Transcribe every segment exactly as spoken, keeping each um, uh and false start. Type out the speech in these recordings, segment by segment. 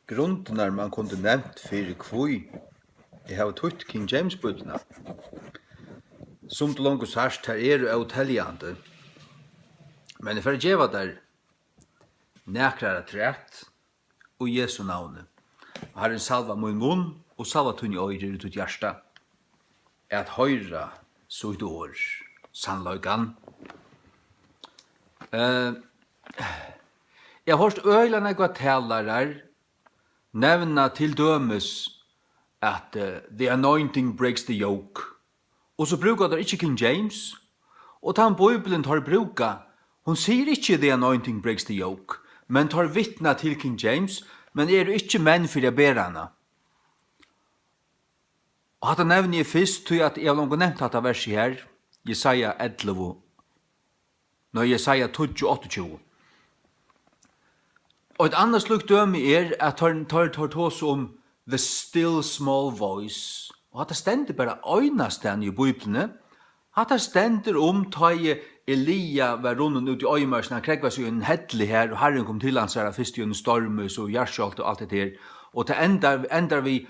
Grundirnar, man kundi nevnt fyri, hví eg havi týtt King James Bíbliuna, sum tú longu sært, tær eru óteljandi. Men eg fari at geva tær nakrar afturat í Jesu navni. Harrin, salva mín munn og salva tíni oyru í títt hjarta, at hoyra sítt orð, sannleikan. Eh, eg havi hoyrt øgiliga nógvar talarar nevna til dømis at, eh, "The anointing breaks the yoke." Og so brúka teir ikki King James, og tann Bíblian, teir brúka, hon sigur ikki "The anointing breaks the yoke", men teir vitna til King James, men eru ikki menn fyri at bera hana. Og hatta nevni eg fyrst, tí at eg havi longu nevnt hatta versið her, Jesaja ellivu, nei, Jesaja tíggju áttaogtjúgu. Og eitt annað slíkt dømi er, at teir, teir, teir tosa um "the still small voice". Og hatta stendur bara einastaðni í Bíbliuni. Hatta stendur um, tá ið Elia var runnin út í oyðimørkina, hann krógvaði seg í einum helli har, og Harrin kom til hansara, fyrst í einum stormi, so jarðskjálvti og alt hetta her. Og tað endar, endar við,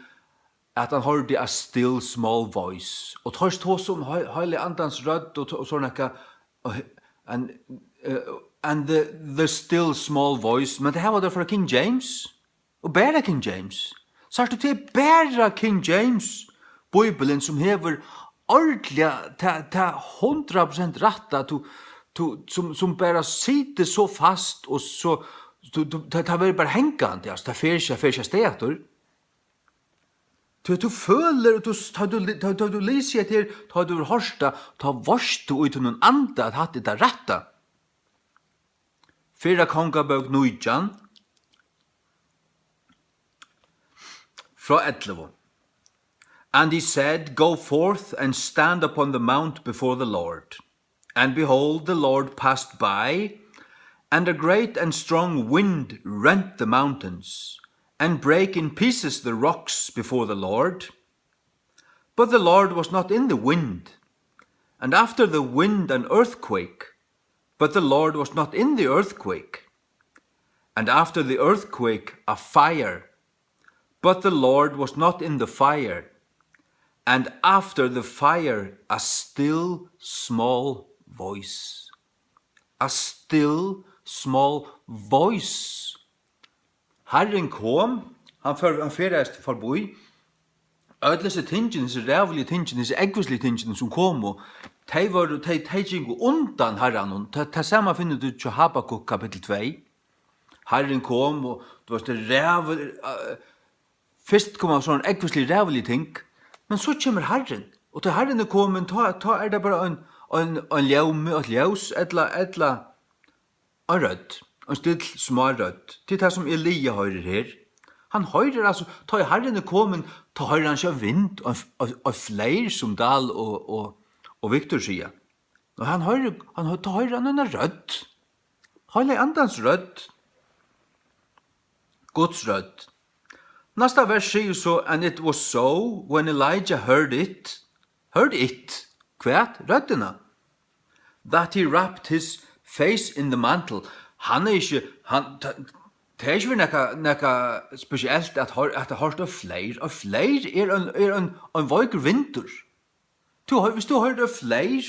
at hann hoyrdi "a still small voice". Og teir tosa um hei-, Heilaga Andans rødd og, og sovorðið nakað, og he-, and, eh, and the, the still small voice. Men tað her var tað frá King James. Og bara King James. Sært tú, tað er bara King James Bíblian, sum hevur ordiliga ta, ta hundrað prosent rætta, tú, tú, sum, sum bara situr so fast og so, tú, tú, tað, tað verður bara hangandi, altso, tað fer ikki, tað fer ikki avstað aftur. Tí tú følir, og tú, tá tú, tá, tá tú lesur hetta her, tá tú hevur hoyrt tað, tá veitst tú í tínum anda, at hatta er tað rætta. Fyrra Kongabók nítjan, frá ellivu. And he said, "Go forth and stand upon the mount before the Lord." And behold, the Lord passed by, and a great and strong wind rent the mountains, and brake in pieces the rocks before the Lord. But the Lord was not in the wind. And after the wind, an earthquake. But the Lord was not in the earthquake. And after the earthquake, a fire. But the Lord was not in the fire. And after the fire, a still small voice. A still small voice. Harrin kom, hann fer, hann ferðaðist forbí. Øll hesi tingini, hesi ræðuligu tingini, hesi ógvusligu tingini, sum komu, tey vóru, tey, tey gingu undan Harranum. Tað, tað sama finnur tú hjá Habakuk kapittul tvey. Harrin kom, og, tú veist, tað ræður, eh, fyrst koma sovorðin ógvuslig ræðulig ting, men so kemur Harrin, og tá Harrin er komin, tá, tá er tað bara ein, ein, ein ljómi, eitt ljós, ella, ella ein rødd, ein still, smá rødd. Tað er tað, sum Elia hoyrir her. Hann hoyrir, altso, tá ið Harrin er komin, tá hoyrir hann ikki ein vind, ein, ein, ein fleyr, sum Dahl og, og, og Victor siga. Og hann hoyrir, hann hoy-, tá hoyrir hann eina rødd. Heilaga Andans rødd. Guds rødd. Næsta vers sigur so, "And it was so, when Elijah heard it," heard it, hvat? Røddina. "That he wrapped his face in the mantle." Hann er ikki, hann, ta-, tað er ikki verið nakað, nakað spesielt at hoyr-, at hoyrt av fleyr. Og fleyr er ein, er ein, ein veikur vindur. Tú hoyr-, viss tú hoyrir fleyr,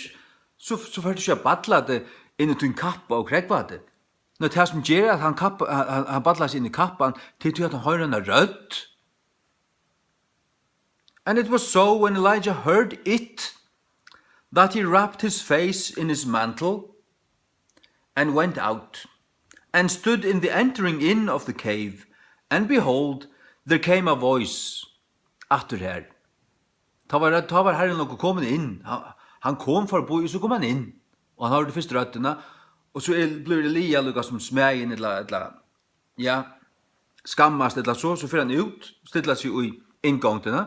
so, so fert tú ikki at balla teg inn í tín kappa og krógva teg. Nei, tað sum ger at hann kappa-, hann, hann, hann ballar seg inn í kappan, tað er tí, at hann hoyrir eina rødd. "And it was so, when Elijah heard it, that he wrapped his face in his mantle, and went out, and stood in the entering in of the cave, and behold, there came a voice." Aftur her. Tá var, tá var Harrin longu komin inn. Hann, hann kom forbí, og so kom hann inn. Og hann hoyrdi fyrst røddina, og so er, blívur Elia líka sum smæðin, ella, ella, ja, skammast, ella so, so fer hann út, stillar seg í inngongdina,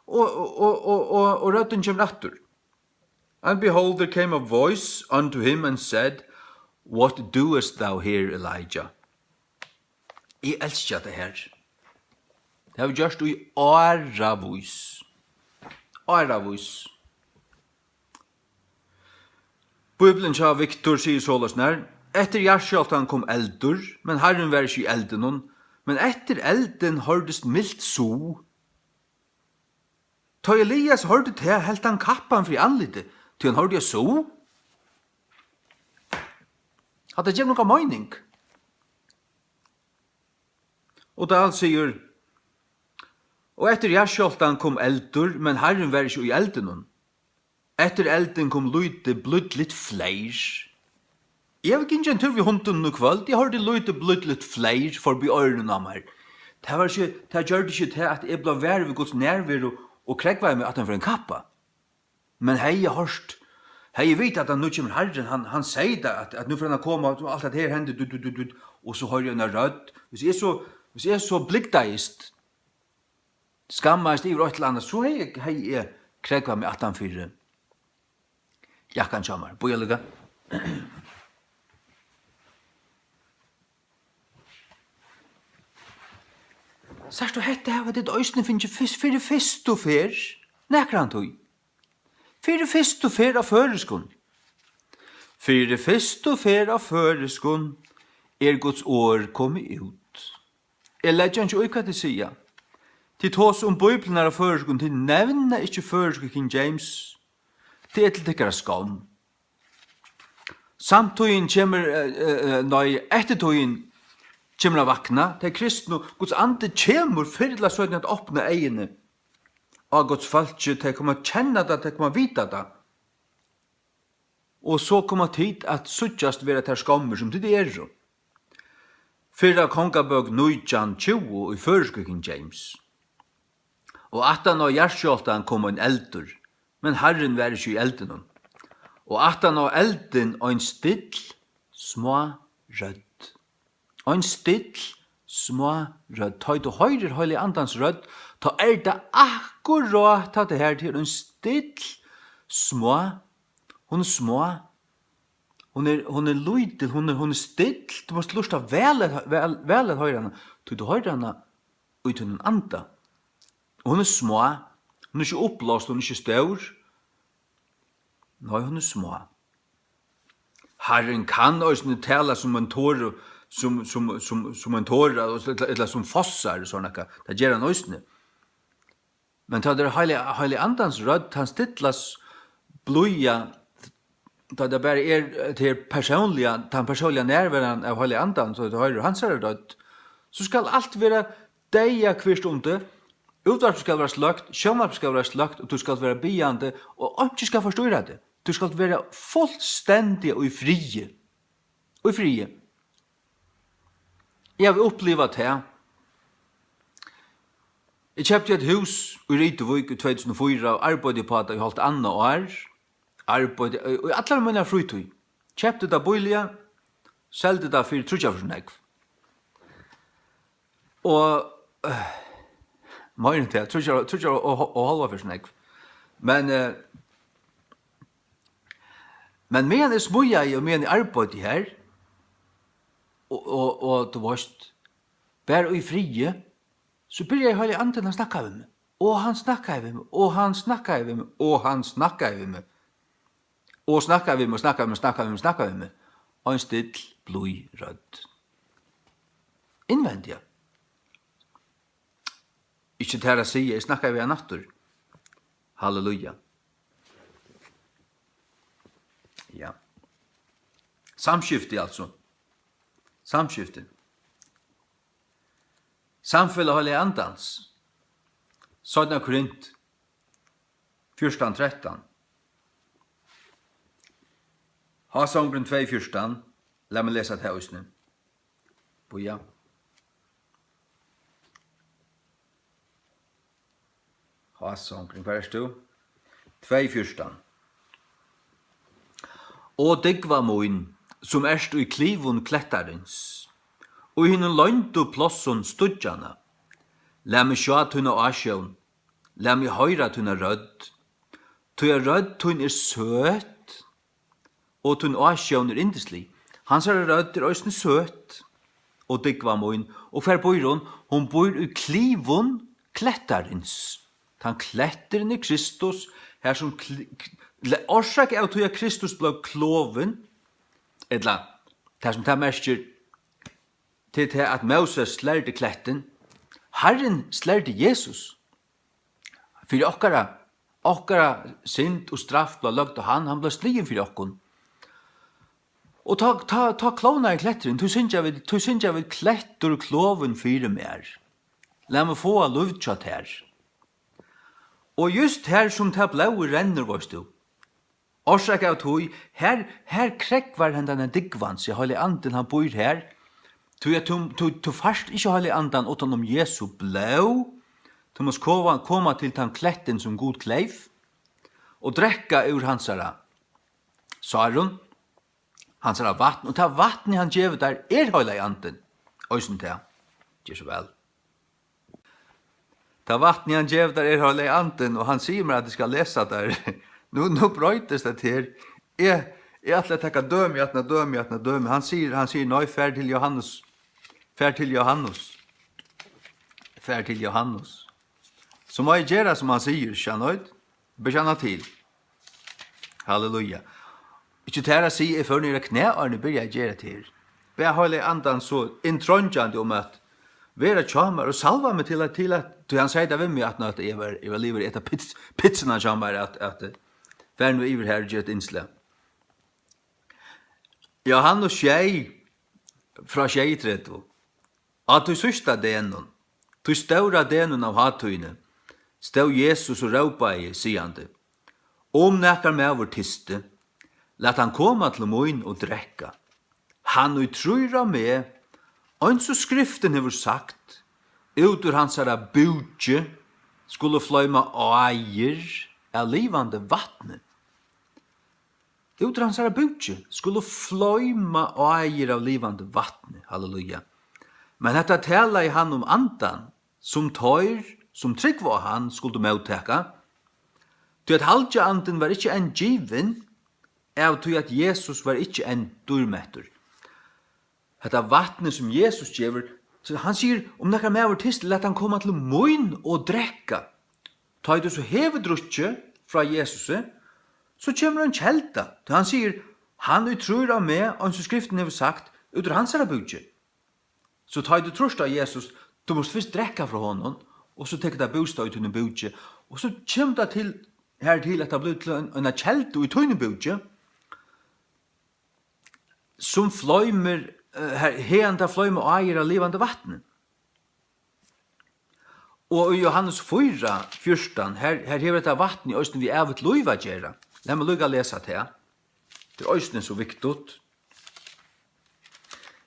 og, og, og røddin kemur aftur. "And behold, there came a voice unto him and said, What doest thou here, Elijah?" Eg elski hetta her. Tað havi eg gjørt í áravís. Áravís. Bíblian hjá Victor sigur soleiðis nær: "Eftir jarðskjálvtan kom eldur, men Harrin var ikki í eldinum. Men eftir eldin hoyrdist milt suð. Tá Elias hoyrdi tað, helt hann kappan fyri andlitið, tí hann hoyrdi eitt suð. Hatta gevur nakað meining. Og Dahl sigur: "Og eftir jarðskjálvtan kom eldur, men Harrin var ikki í eldinum. Eftir eldin kom lítið, blídligt fleyr." Eg havi gingið ein túr við hundinum í kvøld. Eg hoyrdi lítið, blídligt fleyr forbi oyrunum á mær. Tað var ikki, tað gjørdi ikki tað, at eg bleiv varur við Guds nærveru og krógvaði meg aftan fyri ein kappa. Men hevði eg hoyrt, hevði eg vitað, at nú kemur Harrin, hann, hann segði tað, at, at nú fer hann at koma, og alt tað her hendi, du, du, du, du, og so hoyri eg eina rødd. Hvis eg so, hvis eg so blygdaðist, skammaðist yvir eitt ella annað, so hevði eg, hevði eg krógvað meg aftan fyri jakkan hjá mær. Bíða líka. Sært tú, hetta hava tit eisini fingið fyrst, fyri fyrstu ferð nakrantíð. Fyri fyrstu ferð á føroyskum. Fyri fyrstu ferð á føroyskum er Guds orð komið út. Eg leggi einki í, hvat tit siga. Tit tosa um Bíbliuna á føroyskum, tit nevna ikki føroysku King James. Tað er til tykkara skomm. Samtíðin kemur, eh, eh, eh, nei, eftirtíðin kemur at vakna. Tey kristnu, Guds andi kemur fyrr ella seinni at opna eyguni á Guds fólki. Tey koma at kenna tað, tey koma at vita tað. Og so koma tit at síggjast vera tær skommir, sum tit eru. Fyrra Kongabók nítjan tjúgu í føroysku King James. Og aftan á jarðskjálvtan kom ein eldur, men Harrin var ikki í eldinum. Og aftan á eldin ein still, smá rødd. Ein still, smá rødd. Tá ið tú hoyrir Heilaga Andans rødd, tá er tað akkurát hatta her, tað er ein still, smá, hon er smá, hon er, hon er lítil, hon er, hon er still, tú mást lurta væl at, væl, væl at hoyra hana, tí tú hoyrir hana í tínum anda. Og hon er smá, hon er ikki uppblást, hon er ikki stór. Nei, hon er smá. Harrin kann eisini tala sum ein tora, sum, sum, sum, sum ein tora, ella, ella sum fossar, og sovorðið nakað. Tað ger hann eisini. Men tá tað er Heilagi, Heilagi Andans rødd, hann stillast blíða, tá tað bara er, eh, tað er persónliga, tann persónliga nærveran av Heilaga Andan, so tú hoyrir hansara rødd, so skal alt vera deyðakvirt um teg. Útvarpið skal vera sløkt, sjónvarpið skal vera sløkt, og tú skalt vera biðjandi, og einki skal forstýra teg. Tú skalt vera fullstendiga í friði. Í friði. Eg havi upplivað tað. Eg keypti eitt hús í Rituvík í tvey túsund og fýra og arbeiddi upp á tað í hálvt annað ár. Arbeiddi í, í allari míni frítíð. Keypti tað bíliga, seldi tað fyri tríggjar ferðir so nógv. Og, eh, meira enn tað, tríggjar, tríggjar og, og, og hálva ferð so nógv. Men, eh, men meðan eg smíðaði og meðan eg arbeiddi har, og, og, og, tú veist, var í friði, so byrjaði Heilagi Andin at snakka við meg. Og hann snakkaði við meg, og hann snakkaði við meg, og hann snakkaði við meg. Og snakkaði við meg, snakkaði við meg, snakkaði við meg, snakkaði við meg. Ein still, blíð rødd. Innvendiga. Ikki tær at siga, eg snakkaði við hann aftur. Halleluja. Ja. Samskifti, altso. Samskifti. Samfelag Heilaga Andans. Seinna Korint fjúrtan trettan. Hásangurin tvey fjúrtan. Lat meg lesa tað eisini. Bíða. Hásangurin, hvar ert tú? Tvey fjúrtan. O dúgva mín, sum ert í klivum klettarins, í hinum loyndu plássum stíggjanna, lat meg sjá tína ásjón, lat meg hoyra tína rødd, tí at rødd tín er søt, og tín ásjón er yndislig. Hansara rødd er eisini søt, o dúgva mín. Og hvar býr hon? Hon býr í klivum klettarins. Tann kletturin er Kristus, har sum kli-, kl-, le-, orsakað av tí at Kristus bleiv klovin, ella tað sum tað merkir, til tað, at Móses slærdi klettin. Harrin slærdi Jesus. Fyri okkara, okkara synd og straff bleiv løgd á hann, hann bleiv sligin fyri okkum. Og tá, tá, tá klóvnaði kletturin, tí syngja vit, tí syngja vit: Klettur klofin fyri mær. Lat meg fáa lív hjá tær. Og júst har sum tað blóðið rennur, veitst tú, orsakað av tí, har, har krógvar hendan dúgvan, seg Heilagi Andin, hann býr har, tí at tú, tú, tú fært ikki Heilaga Andan uttan um Jesu blóð, tú mást koma, koma til tann klettin, sum Gud kleyv, og drekka úr hansara sárum, hansara vatn, og tað vatnið, hann gevur tær, er Heilagi Andin, eisini tað, ger so væl. Tað vatnið, hann gevur tær, er Heilagi Andin, og hann sigur mær, at eg skal lesa tær. Nú, nú broytist tað her. Eg, eg ætli at taka dømi, aftan á dømi, aftan á dømi. Hann sigur, hann sigur: Nei, far til Jóhannes. Far til Jóhannes. Far til Jóhannes. So má eg gera, sum hann sigur, skjønner du? Bekjanna til. Halleluja. Ikki tær at siga, eg fór niður á knæ, áðrenn eg byrjaði at gera tað her. Bað Heilaga Andan so inntrongjandi um at vera hjá mær og salva meg til at, til at, tí hann segði tað við meg, at, at eg var, eg var liðugur at eta pits-, pitsuna hjá mær, at, at, eh, far nú yvir her og ger eitt innslag. Jóhannes sjey, frá sjeyogtretivu. Á tí síðsta degnum, tí stóra degnum av hátíðini, stóð Jesus og rópaði, sigandi: Um nakar maður tysti, lat hann koma til mín og drekka. Hann, ið trýr á meg, eins og Skriftin hevur sagt, út úr hansara búki skulu floyma áir av livandi vatni. Út úr hansara búki skulu floyma áir av livandi vatni. Halleluja. Men hetta talaði hann um Andan, sum teir, sum trúgva á hann, skuldu móttaka. Tí at Halgi Andin var ikki enn givin, av tí at Jesus var ikki enn dýrmettur. Hetta vatnið, sum Jesus gevur, so hann sigur: Um nakar maður tystir, lat hann koma til mín og drekka. Tá ið tú so hevur drukkið frá Jesusi, so kemur ein kelda. Tí hann sigur: Hann, ið trýr á meg, eins og Skriftin hevur sagt, út úr hansara búki. So tá ið tú trýrt á Jesus, tú mást fyrst drekka frá honum, og so tekur tað bústað í tínum búki, og so kemur tað til, her til, at tað blívur til ein, eina keldu í tínum búki, sum floymir, eh, her, haðan tað floyma áir av livandi vatni. Og í Jóhannes fýra fjúrtan, her, her hevur hetta vatnið eisini við ævigt lív at gera. Lat meg líka lesa tað. Tað er eisini so viktigt.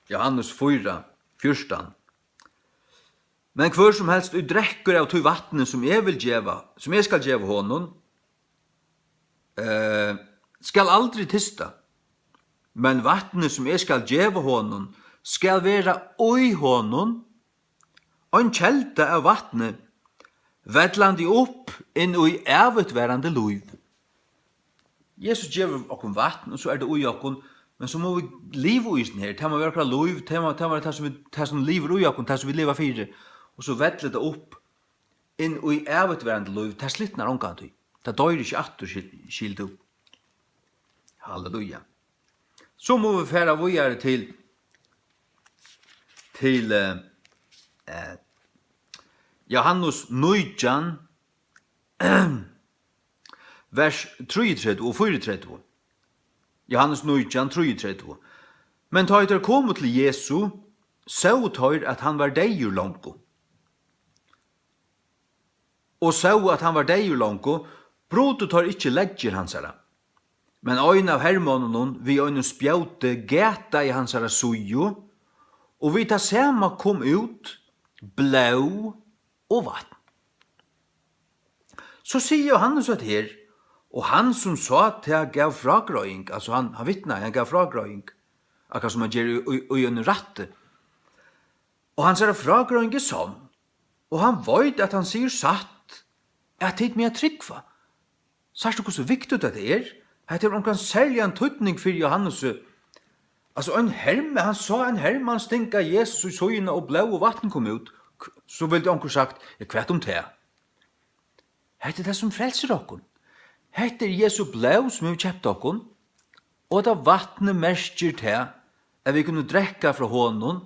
Jóhannes fýra fjúrtan. Men hvør sum helst, ið drekkur av tí vatni, sum eg vil geva, sum eg skal geva honum, eh, skal aldri tysta. Men vatnið, sum eg skal geva honum, skal vera í honum ein kelda av vatni, vellandi upp inn í ævigtvarandi lív. Jesus gevur okkum vatn, og so er tað í okkum, men so mugu vit liva í hesum her. Tað má vera okkara lív, tað má, tað má vera tað, sum vit, tað, sum livir í okkum, tað, sum vit liva fyri. Og so vellir tað upp inn í ævigtvarandi lív. Tað slitnar ongantíð. Tað doyr ikki aftur, skil, skil tú. Halleluja. So mugu vit fara víðari til, til, eh, eh, Jóhannes nítjan, vers trýogtretivu og fýraogtretivu. Jóhannes nítjan, trýogtretivu. Men tá ið teir komu til Jesu, sóu teir, at hann var deyður longu. Og sóu, at hann var deyður longu, brutu teir ikki leggir hansara. Men ein av hermonnunum við einum spjóti gataði hansara síðu, og við tað sama kom út blóð og vatn. So sigur Jóhannes hetta her, og hann sum sá tað gav frágreiðing, altso hann, hann vitnaði, hann gav frágreiðing, akkurát sum hann ger í, í, í einum rætti. Og hansara frágreiðing er sonn, og hann veit, at hann sigur satt, at tit mega trúgva. Sært tú, hvussu viktigt hetta er? Hetta hevur onkran serligan týdning fyri Jóhannesi. Altso, ein herm-, hann sá ein hermann stinga Jesus í síðuna, og blóð og vatn kom út. K-, so vildi onkur sagt: Ja, hvat um tað? Hetta er tað, sum frelsir okkum. Hetta er Jesu blóð, sum hevur keypt okkum. Og hetta vatnið merkir tað, at vit kunnu drekka frá honum,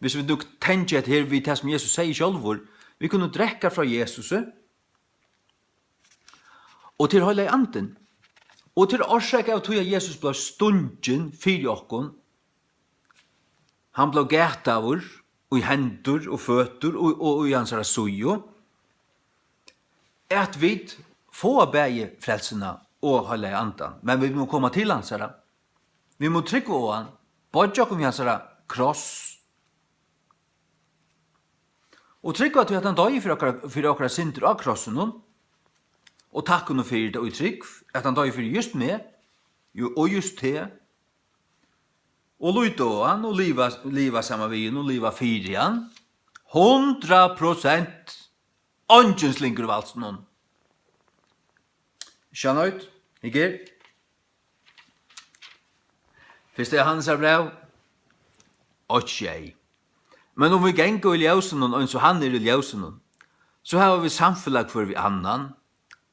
Hvis vit nú tengja hetta her við tað, sum Jesus segði sjálvur, vit kunnu drekka frá Jesusi, og til Heilagi Andin. Og til orsaka av tí, at Jesus bleiv stungin fyri okkum, hann bleiv gataður í hendur og føtur og, og í hansara síðu, at vit fáa bæði frelsuna og Heilaga Andan, men vit mugu koma til hansara. Vit mugu trúgva á hann, boyggja okkum við hansara kross. Og trúgva tí, at hann doyði fyri okkara, fyri okkara syndir á krossinum, og takk honum fyri tað í trúgv, at hann doyði fyri júst meg, jú, og júst teg, og líta á hann, og liva, liva saman við honum, og liva fyri hann, hundrað prosent, eingin slingur í valsinum. Skjønner du? Ikke? Fyrsta Jóhannesar bræv, eitt sjey. Men um vit ganga í ljósinum, eins og hann er í ljósinum, so hava vit samfelag hvør við annan,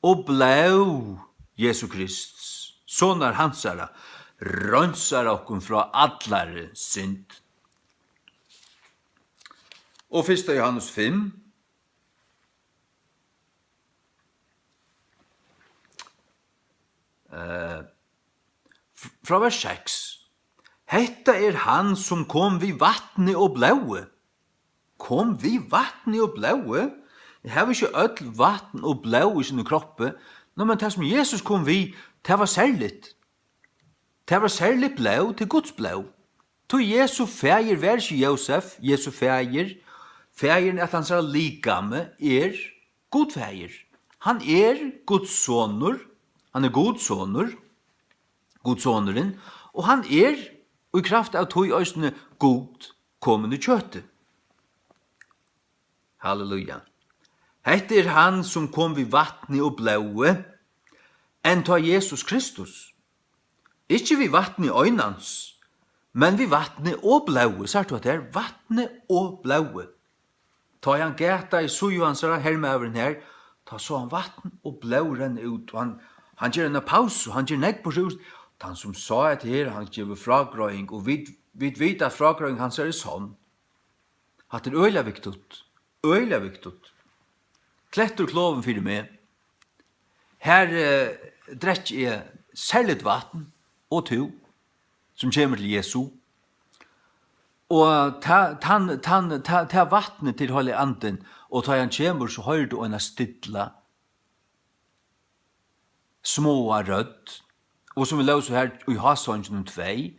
og blóð Jesu Krists, sonar hansara, reinsar okkum frá allari synd. Og fyrsta Jóhannes fimm, eh, f-, frá vers seks. Hetta er hann, sum kom við vatni og blóði. Kom við vatni og blóði? Hava ikki øll vatn og blóð í sínum kroppi? Ná, men tað, sum Jesus kom við, tað var serligt. Tað var serligt blóð, til Guds blóð. Tí Jesu faðir var ikki Jósef, Jesu faðir, faðirin at hansara likami er Gud faðir. Hann er Guds sonur, hann er Guds sonur, Guds sonurin, og hann er í kraft av tí eisini Gud komin í kjøti. Halleluja. Hetta er hann, sum kom við vatni og blóði, enn tá Jesus Kristus. Ikki við vatni einans, men við vatni og blóði. Sært tú, at tað er vatni og blóði. Tá ið hann gataði síðu hansara, hermaðurin her, tá sá hann vatn og blóð renna út, og hann, hann ger eina pausu, hann ger nógv burtur úr. Tann sum sá hetta her, hann gevur frágreiðing, og vit, vit vita, at frágreiðing hansara er sonn. Hatta er øgiliga viktigt. Øgiliga viktigt. Klettur klovin fyri meg. Her, eh, drekki eg serligt vatn, og tú, sum kemur til Jesu. Og ta, tann, tann, ta, ta vatnið til Heilaga Andin, og tá hann kemur, so hoyrir tú eina stilla, smáa rødd, og sum vit lósu her í Hásonginum tvey,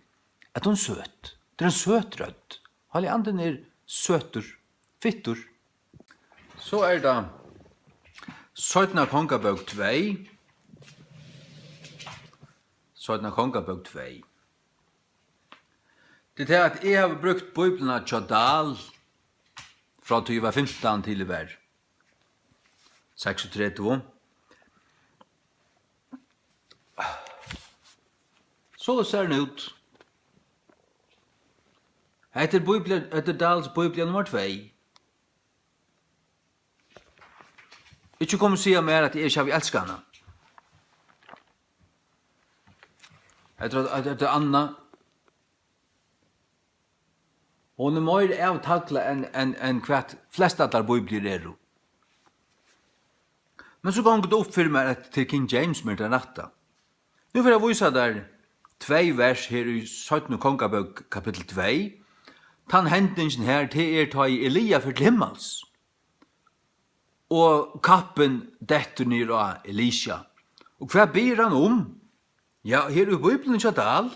at hon søt. Tað er ein søt rødd. Heilagi Andin er søtur, fittur. So er tað Seinna Kongabók tvey. Seinna Kongabók tvey. Tað er tað, at eg havi brúkt Bíbliuna hjá Dahl frá tí eg var fimtan til eg var seksogtretivu. So sær hon út. Hetta er Bíblia, hetta er Dahls Bíblia nummar tvey. Ikki kom og siga mær, at eg ikki havi elskað hana. Hetta er, hetta er Anna. Hon er meira avtaglað enn, enn, enn hvat flestallar bíbliur eru. Men so gongur tað upp fyri mær, at tað er King James, sum er tann rætta. Nú fari eg at vísa tær tvey vers her í Seinnu Kongabók, kapittul tvey. Tann hendingin her, tað er, tá ið Elia fer til himmals, og kappin dettur niður á Elisa. Og hvat biður hann um? Ja, her í Bíbliuni hjá Dahl,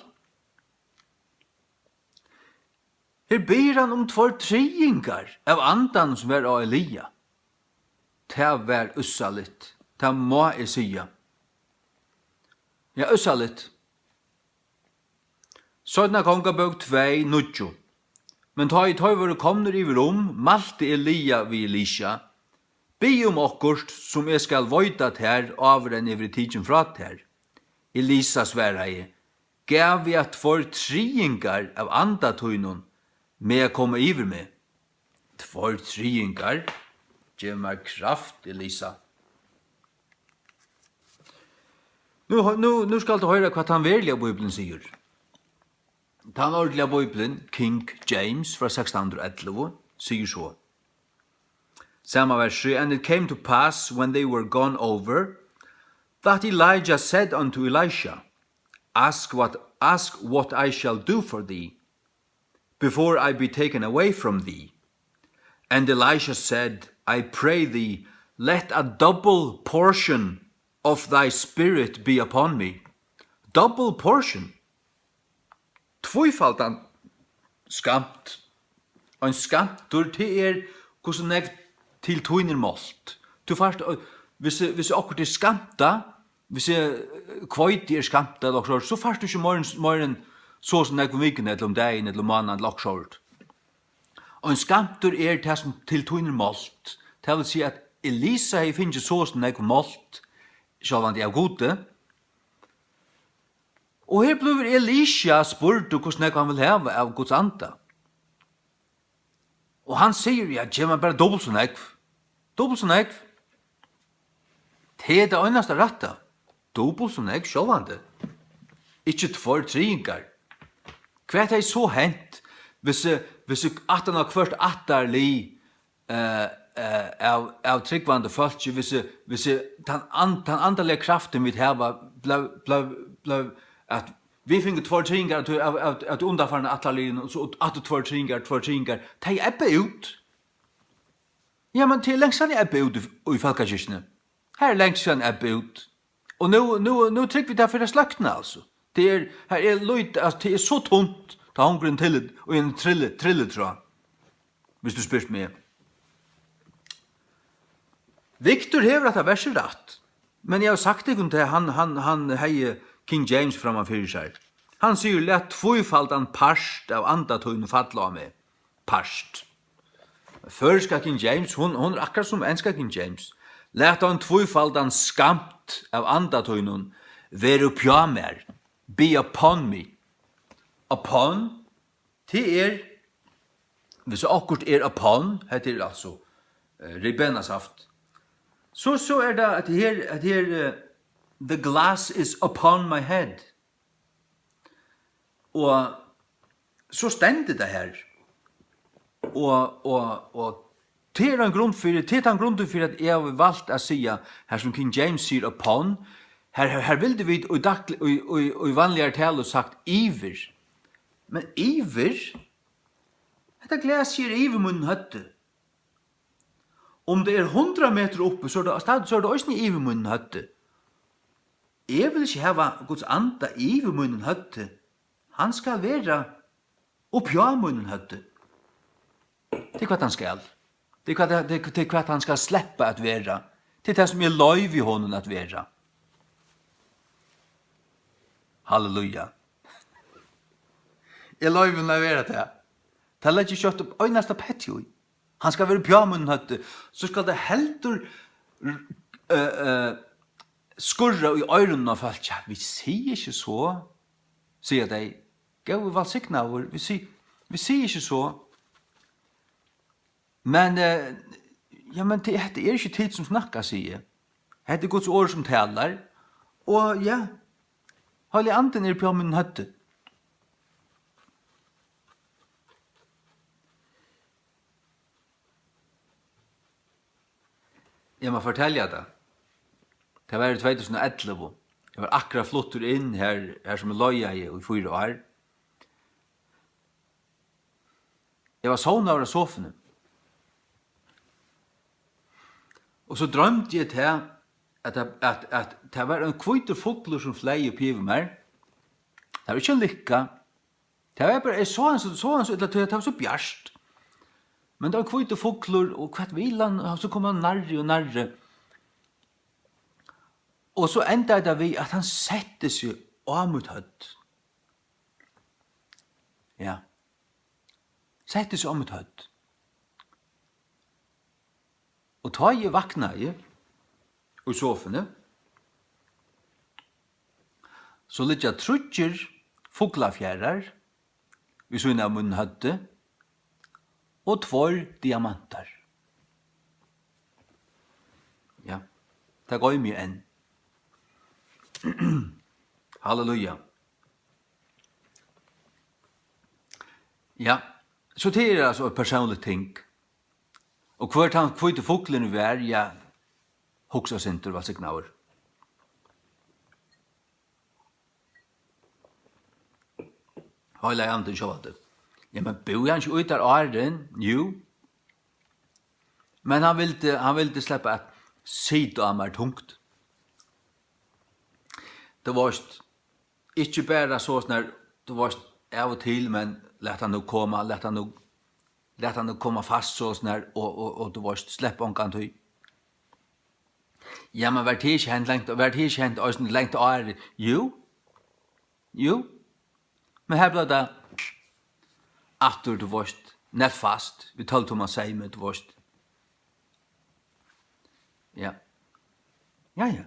her biður hann um tveir triðingar av andanum, sum var á Elia. Tað var ússaligt, tað má eg siga. Ja, ússaligt. Seinna Kongabók tvey níggju. Men tá ið teir vóru komnir yvir um, mælti Elia við Elisa: Bið um okkurt, sum eg skal veita tær, áður enn eg verði tikin frá tær. Elisa svaraði: Gav eg at tveir triðingar av anda tínum mega koma yvir meg? Tveir triðingar? Gev mær kraft, Elisa. Nú, nú, nú skalt tú hoyra, hvat tann veruliga Bíblian sigur. Tann ordiliga Bíblian, King James frá sekstan hundrað og ellivu, sigur so, sama versi: "And it came to pass when they were gone over, that Elijah said unto Elisha, Ask what, ask what I shall do for thee, before I be taken away from thee." And Elisha said, "I pray thee, let a double portion of thy spirit be upon me." Double portion. Tvífaldan skamt. Ein skamtur, tað er, hvussu nógv til tín er mált. Tú fært, øh, hvis, hvis okkurt er skamtað, hvis, øh, hveiti er skamtað, ella okkurt, so fært tú ikki meir enn, meir enn so og so nógv um vikuna, ella um dagin, ella um mánaðin, ella okkurt. Ein skamtur er tað, sum til tín er mált. Tað vil siga, at Elisa hevði fingið so og so nógv mált, sjálvandi av Gudi. Og her blívur Elisha spurdur, hvussu nógv hann vil hava av Guds anda. Og hann sigur: "Ja, gev mær bara dupult so nógv. Dupult so nógv. Tað er tað einasta rætta. Dupult so nógv, sjálvandi. Ikki tveir triðingar." Hvat hevði so hent, hvis, hvis aftan á hvørt ættarlið, eh, eh, av, av trúgvandi fólki, hvis, hvis tann an-, tann andaliga kraftin, vit hava, bleiv, bleiv, bleiv, at vit fingu tveir triðingar av, av, av, av tí undanfarna ættarliðnum, og so aftur tveir triðingar, tveir triðingar, tey ebba út. Ja, men tað er langt síðan ebba út í, í fólkakirkjuni. Her er langt síðan ebba út. Og nú, nú, nú trúgva vit tað fyri at sløkna, altso. Tað er, her er lít-, altso, tað er so tunt, tá hongur ein til, og ein trilli-, trillutráð, hvis tú spyrt meg. Victor hevur hetta versið rætt, men eg havi sagt tykkum tað, hann, hann, hann hevði King James framman fyri sær. Hann sigur: "Lat tvífaldan part av anda tínum falla á meg." Part. Føroyska King James, hon, hon er akkurát sum enska King James. "Lat ein tvífaldan skamt av anda tínum vera uppi á mær." Be upon me. Upon, tað er, hvis okkurt er upon, hetta er altso, eh, ribenasaft, so, so er tað at her, at her, eh, "The glass is upon my head." Og so stendur tað her. Og, og, og tað er ein grund fyri, tað er tann grundin fyri, at eg havi valt at siga, her sum King James sigur upon, her, her, her vildu vit í dagli-, í, í, í vanligari talu sagt yvir. Men yvir? Hetta glasið er yvir mínum høvdi. Um tað er hundrað metrar uppi, so er tað, so er tað eisini yvir mínum høvdi. Eg vil ikki hava Guds anda yvir mínum høvdi. Hann skal vera uppi á mínum høvdi. Tað er hvat hann skal. Tað er hvat, tað er, tað er hvat hann skal sleppa at vera. Tað er tað, sum eg loyvi honum at vera. Halleluja. Eg loyvi honum at vera tað. Tað leggi eg ikki eitt einasta petti í. Hann skal vera uppi á mínum høvdi. So skal tað heldur, eh, eh, skurra í oyrunum á fólki. "Ja, vit siga ikki so," siga tey. "Góði vælsignaður, vit si-, vit siga ikki so." Men, eh, ja, men tað, hetta er ikki tit sum snakka, sigi eg. Hetta er Guds orð sum talar. Og ja, Heilagi Andin er uppi á mínum høvdi. Eg má fortelja tað. Tað var í tvey túsund og ellivu. Eg var akkurát fluttur inn her, her sum eg leigaði í fýra ár. Eg var sovnaður á sofuni. Og so droymdi eg tað, at, at, at, at tað var ein hvítur fuglur, sum fleyg upp yvir mær. Tað var ikki ein lykka. Tað var bara, eg sá hann so, sá hann so illa, tí tað var so bjart. Men tað var hvítur fuglur, og hvat vil hann? Og so kom hann nærri og nærri. Og so endaði tað við, at hann setti seg á mítt høvd. Ja. Setti seg á mítt høvd. Og tá eg vaknaði í sofuni, so liggja tríggir fuglafjaðrar við síðuna av mínum høvdi og tveir diamantar. Ja, tað goymi eg enn. Halleluja. Ja, so tað er altso eitt persónligt ting. Og hvør tann hvíti fuglurin var, ja, hugsa eitt sindur, vælsignaður. Heilagi Andin sjálvandi. Ja, men búði hann ikki í har áðrenn? Jú. Men hann vildi, hann vildi sleppa at sita á mær tungt. Tú veitst, ikki bara sovorðið, tú veitst, av og til, men lat hann nú koma, lat hann nú, lat hann nú koma fast sovorðið, og, og, og tú veitst, slepp ongantíð. Ja, men var tað ikki hent langt, var tað ikki hent eisini langt áðrenn? Jú, jú. Men her bleiv tað aftur, tú veitst, nett fast, við tólv tumma seymi, tú veitst. Ja. Ja, ja.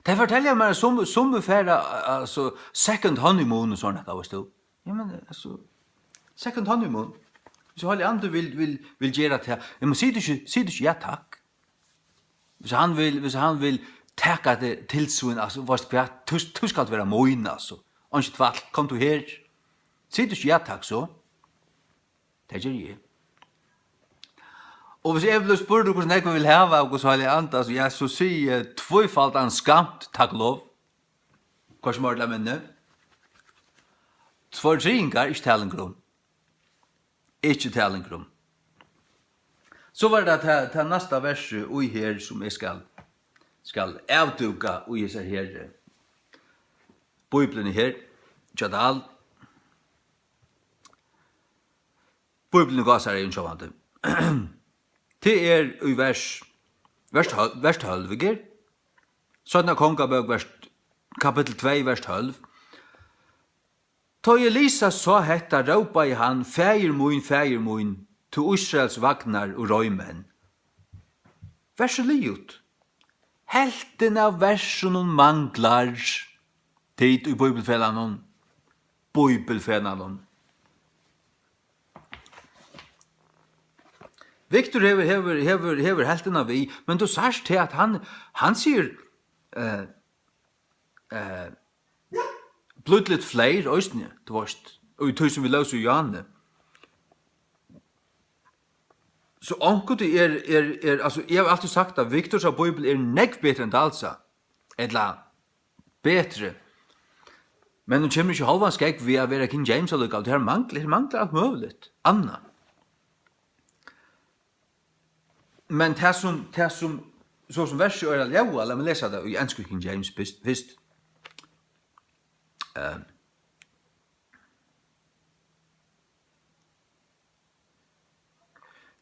Tey fortelja mær, sum, sum vit fara, altso, second honeymoon og sovorðið, veitst tú. Ja, men, altso, second honeymoon. Hvis Heilagi Andi vil, vil, vil gera tað. Ja, men sig tú ikki, sig tú ikki ja takk. Hvis hann vil, hvis hann vil taka teg til sín, altso, veitst hvat, tú, tú skalt vera mín, altso. Einki tvætl, kom tú her. Sig tú ikki ja takk, so. Tað geri eg. Og hvis eg blívi spurdur, hvussu nógv eg vil hava av Guds Heilaga Anda, so, ja, so sigi eg tvífaldan skamt, takk og lov. Hvussu meir til minni? Tveir triðingar, ikki tað longur um. Ikki tað longur um. So var tað, tað, tað næsta versið í her, sum eg skal, skal avdúka í hesar her, eh, Bíbliuni her, hjá Dahl. Bíbliuni gásar er sjálvandi. Tað er í vers, vers tólv, vers tólv, ikki? Seinna Kongabók, vers, kapittul tvey, vers tólv. Tá Elisa sá hetta, rópaði hann: Faðir mín, faðir mín, tú Ísraels vagnar og reiðmenn. Vers er liðugt. Helvtin av versunum manglar. Tit í Bíbilfelagnum. Bíbilfelagnum. Viktor hevur, hevur, hevur, hevur helvtina við, men tú sært tað, at hann, hann sigur, eh, eh, blídligt fleiri eisini, tú veitst, og í tí sum vit lósu í Johanne. So onkuntíð er, er, er, altso, eg havi altíð sagt, at Viktorsa bíbel er nógv betri enn Dahlsa, ella betri. Men hon kemur ikki hálvan skógv við at vera King James allíkavæl. Her manglar, her manglar alt møguligt annað. Men tað sum, tað sum, so sum versið eigur at ljóða, lat meg lesa tað í ensku King James fyrst, fyrst. Eh,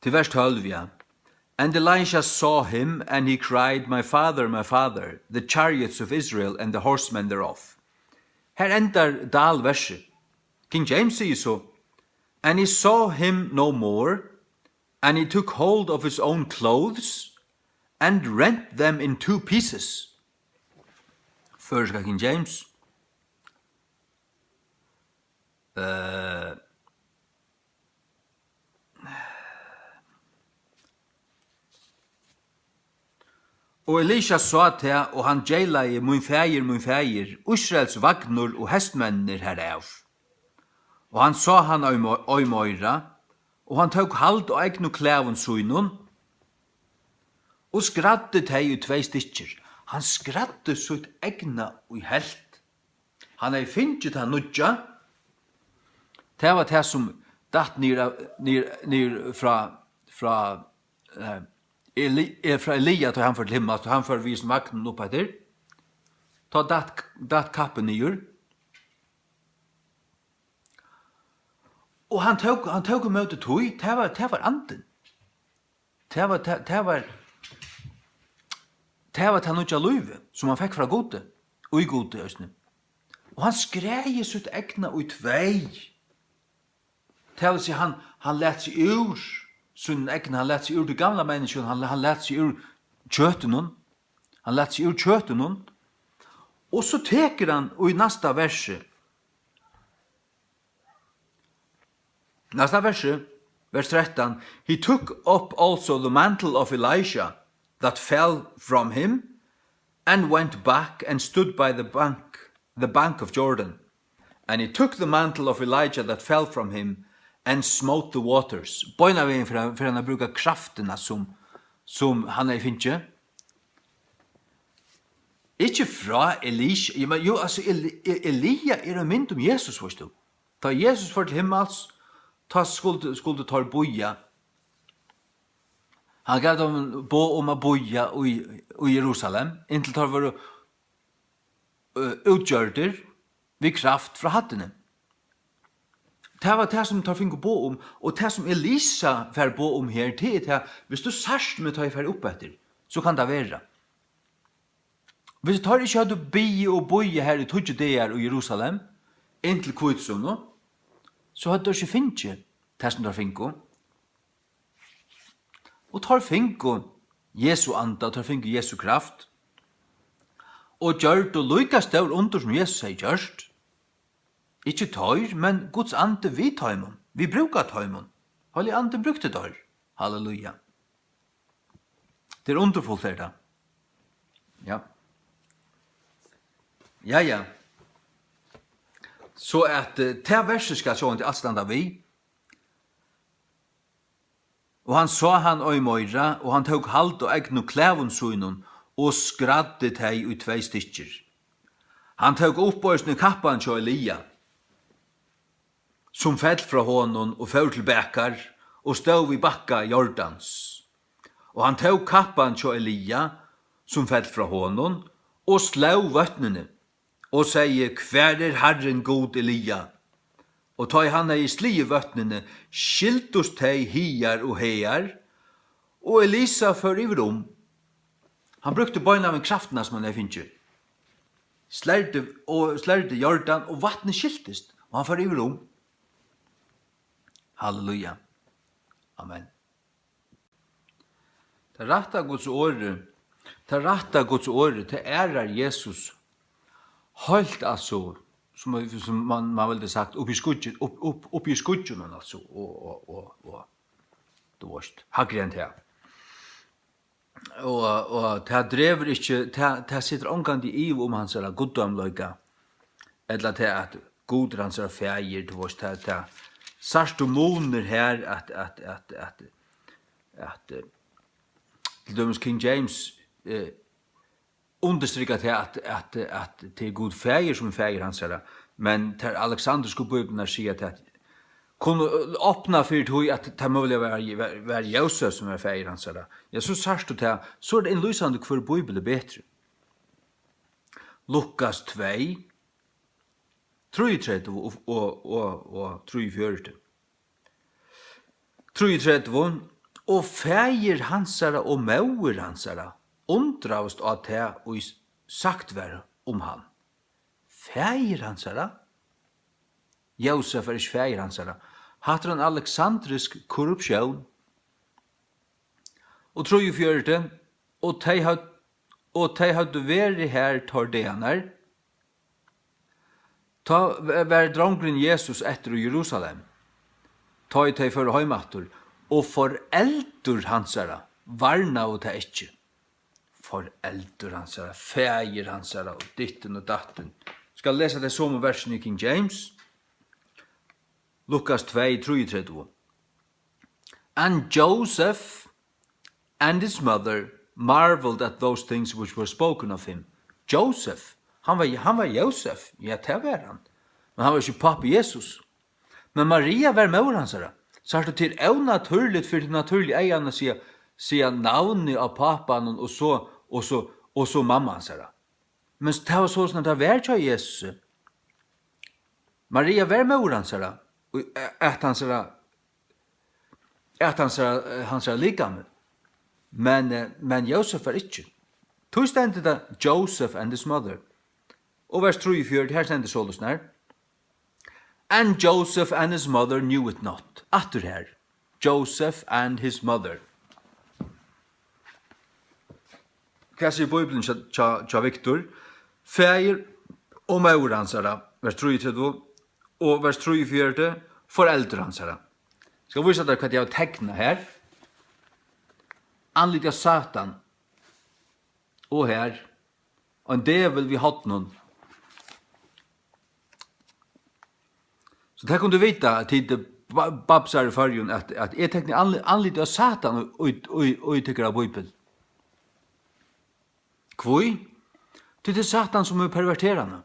til vers tólv, ja. And Elisha saw him, and he cried, "My father, my father, the chariots of Israel and the horsemen thereof." Her endar Dahl versið. King James sigur so: "And he saw him no more, and he took hold of his own clothes, and rent them in two pieces." Føroyska King James. Eh, Og Elisha sá tað, og hann geylaði: "Mín faðir, mín faðir, Ísraels vagnur og hestmenninir harav." Og hann sá hann ei mo-, ei meira, og hann tók hald á egnu klæðum sínum og skræddi tey í tvey stykkir. Hann skræddi sítt egna í helvt. Hann hevði fingið tað nýggja. Tað var tað, sum datt niður av, niður, niður frá, frá, eh, Eli-, eh, frá Elia, tá hann fór til himmals, tá hann fór við hesum vagninum upp eftir. Tá datt, datt kappið niður. Og hann tók, hann tók ímóti tí, tað var, tað var andin. Tað var, tað, tað var, tað var tað nýggja lívið, sum hann fekk frá Gudi, í Gudi eisini. Og hann skræði sítt egna í tvey. Tað vil siga, hann, hann læt seg úr sínum egna, hann læt seg úr tí gamla menniskjum, hann, hann læt seg úr kjøtinum, hann læt seg úr kjøtinum, og so tekur hann í næsta versi, Næsta versi, vers trettan: "He took up also the mantle of Elisha that fell from him, and went back and stood by the bank, the bank of Jordan. And he took the mantle of Elijah that fell from him and smote the waters. Beinanvegin fer hann, fer hann at brúka kraftina, sum, sum hann hevði fingið. Ikki frá Elisha. Eg meini, jú, altso, Eli-, E-, Elia er ein mynd um Jesus, veitst tú. Tá Jesus fór til himmals, tá skuldu, skuldu teir bíða. Hann gav teimum boð um at bíða í, í Jerusalem, inntil teir vóru, ø, útgjørdir við kraft frá hæddini. Tað var tað, sum teir fingu boð um, og tað, sum Elisa fær boð um her, tað er tað, viss tú sært meg, tá eg fari upp eftir, so kann tað vera. Viss teir ikki høvdu biðið og bíðað her í tíggju dagar í Jerusalem, inntil hvítusunnu, so høvdu teir ikki fingið tað, sum teir fingu. Og teir fingu Jesu anda, teir fingu Jesu kraft, og gjørdu líka stór undur, sum Jesus hevði gjørt. Ikki teir, men Guds andi við teimum, við brúk av teimum. Heilagi Andin brúkti teir. Halleluja. Tað er undurfult, er tað. Ja. Ja, ja. So at, eh, tað versið skal sjálvandi alt standa við. Og hann sá hann ei meira, og hann tók hald á egnu klæðum sínum og skræddi tey í tvey stykkir. Hann tók upp eisini kappan hjá Elia, sum fell frá honum, og fór til bakar og stóð við bakka Jordans. Og hann tók kappan hjá Elia, sum fell frá honum, og sló vøtnini, og segði: Hvar er Harrin Gud Elia? Og tá ið hann hevði sligið vøtnini, skildust tey higar og hagar, og Elisa fór yvir um. Hann brúkti beinanvegin kraftina, sum hann hevði fingið. Slærdi, og slærdi Jordan, og vatnið skiltist, og hann fór yvir um. Halleluja. Amen. Tað rætta Guds orðið, tað rætta Guds orðið, tað ærar Jesus heilt, altso, sum, sum man, man vildi sagt, upp í skýggj-, upp, upp, upp í skýggjunum, altso, og, og, og, og, tú veist, hægri enn tað. Og, og tað dregur ikki, tað, tað setir ongantíð iva um hansara guddómleika, ella tað, at Gud er hansara faðir, tú veist, tað, tað, sært tú munir her, at, at, at, at, at, eh, til dømis King James, eh, undirstrikar tað, at, at, at tað er Gud faðir, sum er faðir hansara, men tær aleksandrisku bíbliurnar siga tað, at kunnu, eh, opna fyri tí, at tað møguliga var, var, var Jósef, sum var faðir hansara. Ja, so sært tú tað, so er tað innlýsandi, hvør bíbel er betri. Lukas tvey, trýogtretivu og, og, og, og trýogfjøruti. Trýogtretivu, og faðir hansara og móðir hansara undraðust á tað, ið sagt var um hann. Faðir hansara? Jósef er ikki faðir hansara. Hatta er ein aleksandrisk korruptión. Og trýogfjøruti, og tey høvdu, og tey høvdu verið har teir dagarnar. Tá v-, var drongurin Jesus eftir í Jerusalem, tá ið tey fóru heim aftur, og foreldur hansara varnaðu tað ikki. Foreldur hansara, faðir hansara, og dittin og dattin. Skal lesa tey somu versini í King James. Lukas tvey, trýogtretivu. And Joseph and his mother marveled at those things which were spoken of him. Joseph, hann var, hann var Jósef, ja, tað var hann. Men hann var ikki pápi Jesus. Men Maria var móðir hansara. Sært tú, tað er ónatúrligt fyri tí natúrliga eyganum at siga, siga navnið á pápanum og so, og so, og so mamma hansara. Men tað var soleiðis, at tað var hjá Jesusi. Maria var móðir hansara, og at hansara, at hansara, hansara likami. Men, eh, men Jósef var ikki. Tí stendur tað Joseph and his mother. Og vers trýogfjøruti, her stendur soleiðis nær. And Joseph and his mother knew it not. Aftur her. Joseph and his mother. Hvat sigur Bíblian hjá, hjá, hjá Viktor? Faðir og móðir hansara, vers trýogtretivu, og vers trýogfjøruti, foreldur hansara. Skal vísa tær, hvat eg havi teknað her. Andlitið av Satan. Og her. Og ein djevul við hornum. So tað kunnu tit vita, tit ba-, babsar í Føroyum, at, at eg tekni anli-, andlitið á Satan í, í, í, í tykkara bíbel. Hví? Tí tað er Satan, sum hevur perverterað hana.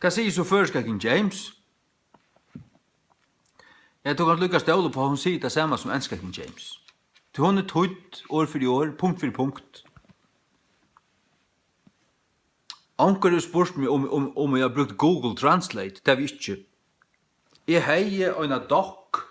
Hvat sigur so føroyska King James? Ja, tú kanst líka stóla upp á, hon sigur tað sama sum enska King James. Tí hon er týdd orð fyri orð, punkt fyri punkt. Onkur hevur spurt meg, um, um, um eg havi brúkt Google Translate. Tað havi eg ikki. Eg hevði eina dokk,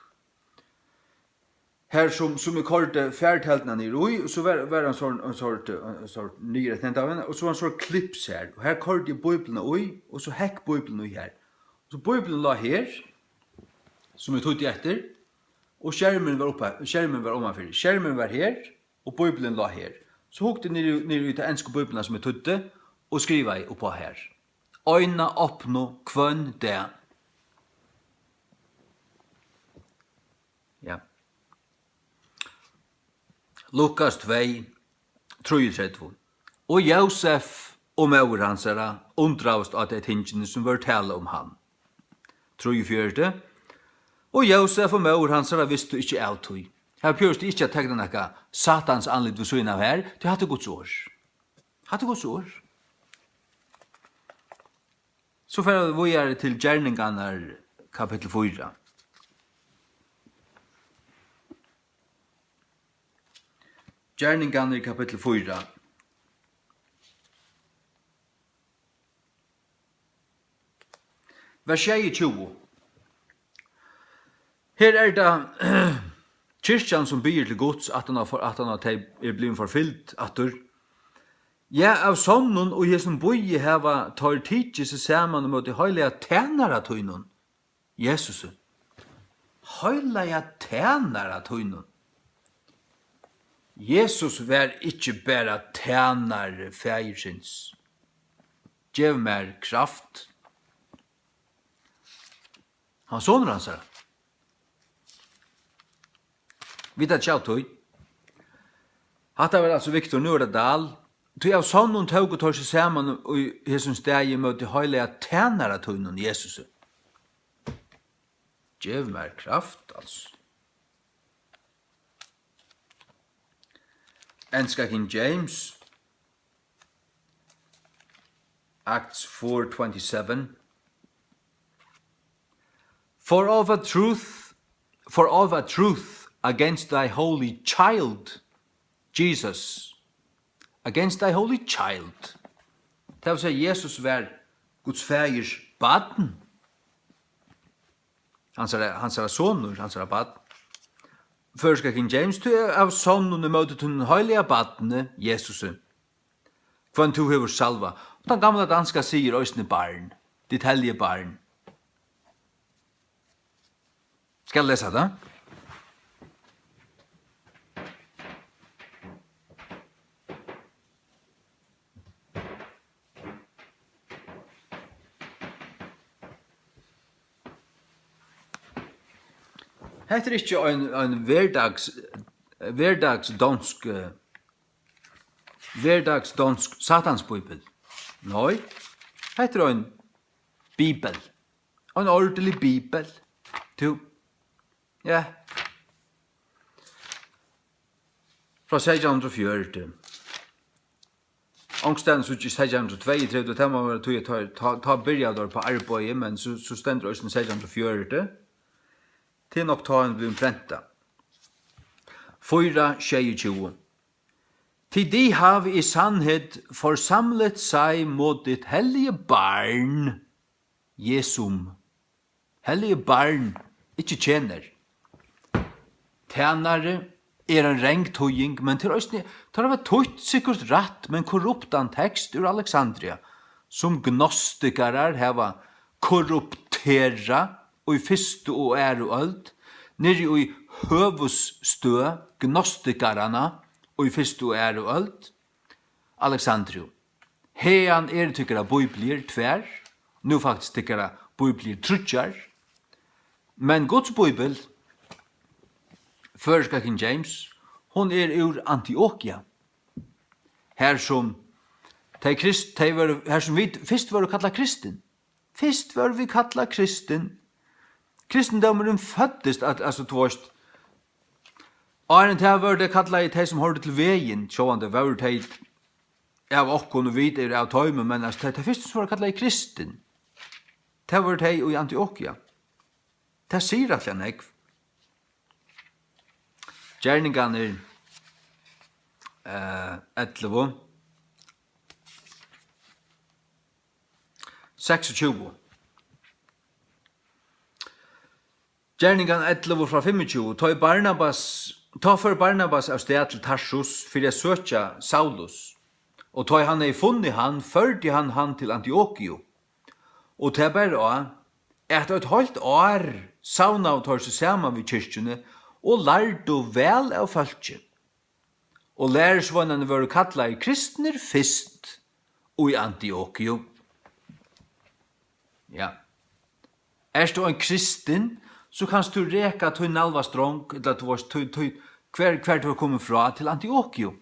har sum, sum eg koyrdi fartelduna niður í, og so var, var ein sånn, ein sort, ein sort niður eftir henda vegin, og so var ein sort klips har, og har koyrdi eg bíbliuna í, og so hekk bíbliuna í har. So bíbliuna lá her, sum eg týddi eftir, og skermurin var uppi, skermurin var omanfyri. Skermurin var her, og bíblian lá her. So hugdi eg niður, niður í ta ensku bíbliuna, sum eg týddi, og skrivaði uppá har. Eina opnu hvønn dag. Ja. Lukas tvey, trýogtretivu. Og Jósef og móðir hansara undraðust á tey tingini, sum vóru talað um hann. Trýogfjøruti. Og Jósef og móðir hansara vistu ikki av tí. Her behøvist tú ikki at tekna nakað Satans andlit við síðuna av her, tí hatta er Guds orð. Hatta er Guds orð. So fara vit víðari til Gerningarnar, kapittul fýra. Gerningarnar, kapittul fýra. Vers sjeyogtjúgu. Her er tað kirkjan, sum biður til Guds, aftan á for-, aftan á tey eru blivin forfylgd aftur. Ja, av sonnum í hesum býi hava teir tikið seg saman ímóti heilaga tænara tínum, Jesusi. Heilaga tænara tínum. Jesus var ikki bara tænari Faðirsins. Gev mær kraft. Hann var sonur hansara. Vit hava tjá tí. Hatta var altso Viktor, nú er tað Dahl. Tí av sonnum tóku teir seg saman í hesum staði móti heilaga tænara tínum, Jesusi. Gev mær kraft, altso. Enska King James. Acts four twenty-seven. For of a truth, for of a truth against thy holy child, Jesus. Against thy holy child. Tað vil siga, Jesus var Guds faðirs barn. Hansara, hansara sonur, hansara barn. Føroyska King James, tú er av sonnum ímóti tínum heilaga barni, Jesusi, hvønn tú hevur salvað. Og tann gamla danska sigur eisini barn, dit hellige barn. Skal eg lesa tað? Hetta er ikki ein, ein verdags-, verdags donsk, eh, verdags donsk satansbíbel. Nei, hetta er ein bibel. Ein ordentlig bibel. Tú, ja. Frá seytjan hundrað og fjøruti. Onkustaðni síggi eg seytjan hundrað og tveyogtretivu, tað má vera tí, at tá, tá, tá byrjaðu teir uppá arbeiðið, men so, so stendur eisini seytjan hundrað og fjøruti. Tað er nokk tá hon blivin prentað. Fýra sjeyogtjúgu. Til de har vi i sandhed forsamlet sig mod det hellige barn, Jesum. Hellige barn, ikki tjener. Tænari er ein rang týðing, men tað er eisini, teir hava týtt sikkurt rætt, men korruptan tekst úr Alexandria, sum gnostikarar hava korrupterað í fyrstu og aðru øld, niðri í høvuðsstøð gnostikaranna í fyrstu og aðru øld, Alexandriu. Haðan eru tykkara bíbliur tvær, nú faktiskt tykkara bíbliur tríggjar, men Guds bíbel, føroyska King James, hon er úr Antiokia, har sum Tey krist-, tey vóru, har sum vit fyrst vóru kallað kristin. Fyrst vóru vit kallað kristin. Kristindómurin føddist, al-, altso, tú veist, áðrenn tað vóru tey kallaði tey, sum hoyrdu til vegin, sjálvandi vóru tey av okkum, og vit eru av teimum, men, altso, tey, tey fyrstu, sum vóru kallaði kristin, tað vóru tey í Antiokia. Tað sigur rættiliga nógv. Gerningarnir, eh, ellivu, seksogtjúgu. Gerningarnar ellivu frá fimmogtjúgu. Tá ið Barnabas, tá fór Barnabas av stað til Tarsus fyri at søkja Saulus, og tá ið hann hevði funnið hann, førdi hann hann til Antiokiu. Og tað bar á, at eitt heilt ár savnaðu teir seg saman við kirkjuni og lærdu væl av fólki. Og lærisveinarnir vóru kallaðir kristnir fyrst í Antiokiu. Ja. Ert tú ein kristin, so kanst tú reka tín nalvastrong, ella tú veist, tí, tí, hvar, hvar tú ert komin frá, til Antiokiu.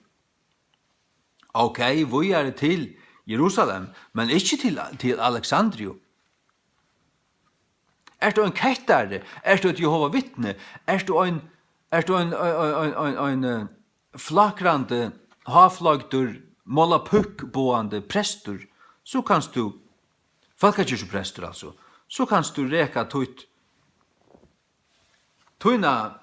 Ok, víðari til Jerusalem, men ikki til, til Alexandriu. Ert tú ein kettari? Ert tú eitt Jehova vitni? Ert tú ein, ert tú ein, ein, ein, ein, ein, ein, eh, flakrandi, háfloygdur, molapukkboðandi prestur, so kanst tú, fólkakirkjuprestur, altso, so kanst tú reka títt, tína,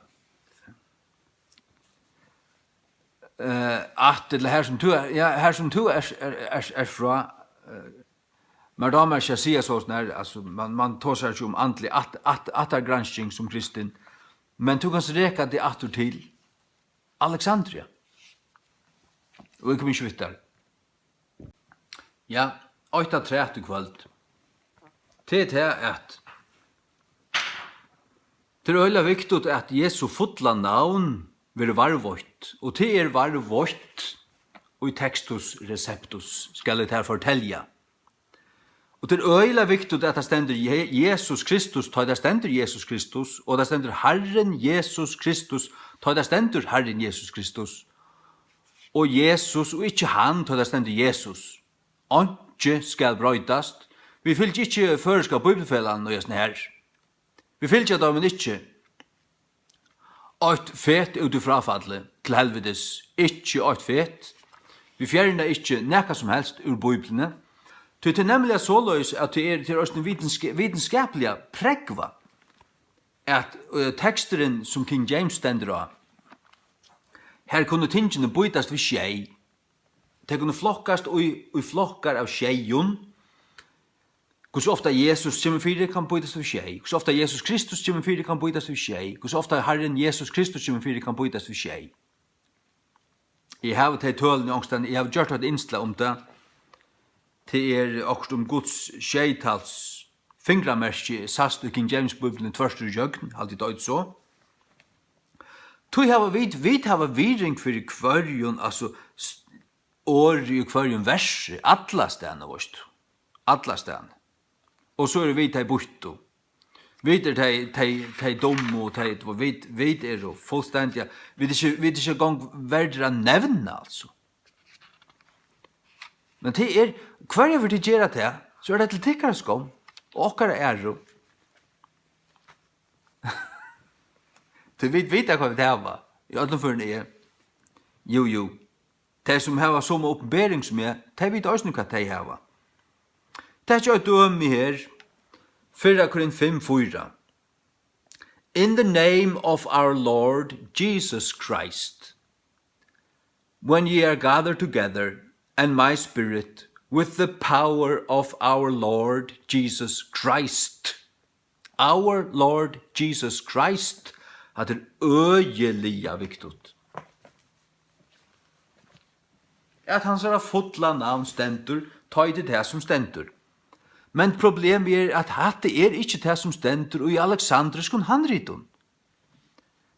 eh, ætt, ella har sum tú er, ja, har sum tú ert, ert, ert, ert frá, eh, mær dámar ikki at siga sovorðið her, altso, man, man tosar ikki um andlig ætt-, ætt-, ættargransking sum kristin, men tú kanst reka teg aftur til Alexandria. Og eg kom ikki við tær. Ja, eitt afturat í kvøld. Tað er tað, at tað er øgiliga viktigt, at Jesu fulla navn verður varðveitt, og tað er varðveitt í Textus Receptus, skal eg tær fortelja. Og tað er øgiliga viktigt, at tað stendur Je-, Jesus Kristus, tá ið tað stendur Jesus Kristus, og tað stendur Harrin Jesus Kristus, tá ið tað stendur Harrin Jesus Kristus, og Jesus, og ikki hann, tá ið tað stendur Jesus. Einki skal broytast. Vit fylgja ikki føroyska bíbliufelagnum í hesum her. Vit fylgja teimum ikki. Eitt fet út í fráfallið, til helvitis, ikki eitt fet. Vit fjerna ikki nakað sum helst úr Bíbliuni. Tí tað er nemliga soleiðis, at tað er, tað er eisini vitinske-, vitinskapliga prógvað, at, eh, teksturin, sum King James stendur á, har kunnu tingini býtast við sjey. Tey kunnu flokkast í, í flokkar av sjeyum. Hvussu ofta Jesus kemur fyri, kann býtast við sjey. Hvussu ofta Jesus Kristus kemur fyri, kann býtast við sjey. Hvussu ofta Harrin Jesus Kristus kemur fyri, kann býtast við sjey. Eg havi tey tølini onkustaðni, eg havi gjørt eitt innslag um tað. Tað er okkurt um Guds sjeytals fingramerki, sæst í King James Bíbliuni tvørtur ígjøgn, haldi eg tað eitur so. Tí hava vit, vit hava virðing fyri hvørjum, altso, s-, orði í hvørjum versi, allastaðni, veitst tú. Allastaðni. Og so eru vit tey býttu. Vit eru tey, tey, tey dummu, og tey, vit, vit eru fullstendiga, vit eru ikki, vit eru ikki eingong verdir at nevna, altso. Men tað er, hvørja ferð tit gera tað, so er tað til tykkara skomm og okkara æru. Tí vit vita, hvat vit hava, í øllum førum er. Jú, jú. Tey, sum hava somu opinbering sum eg, tey vita eisini, hvat tey hava. Takið eitt dømi her, fyrra Korint fimm fýra. In the name of our Lord Jesus Christ, when ye are gathered together, and my spirit, with the power of our Lord Jesus Christ. Our Lord Jesus Christ. Hatta er øgiliga viktigt. At hansara fulla navn stendur, tá er tað tað, sum stendur. Men problemið er, at hatta er ikki tað, sum stendur í aleksandriskum handritum.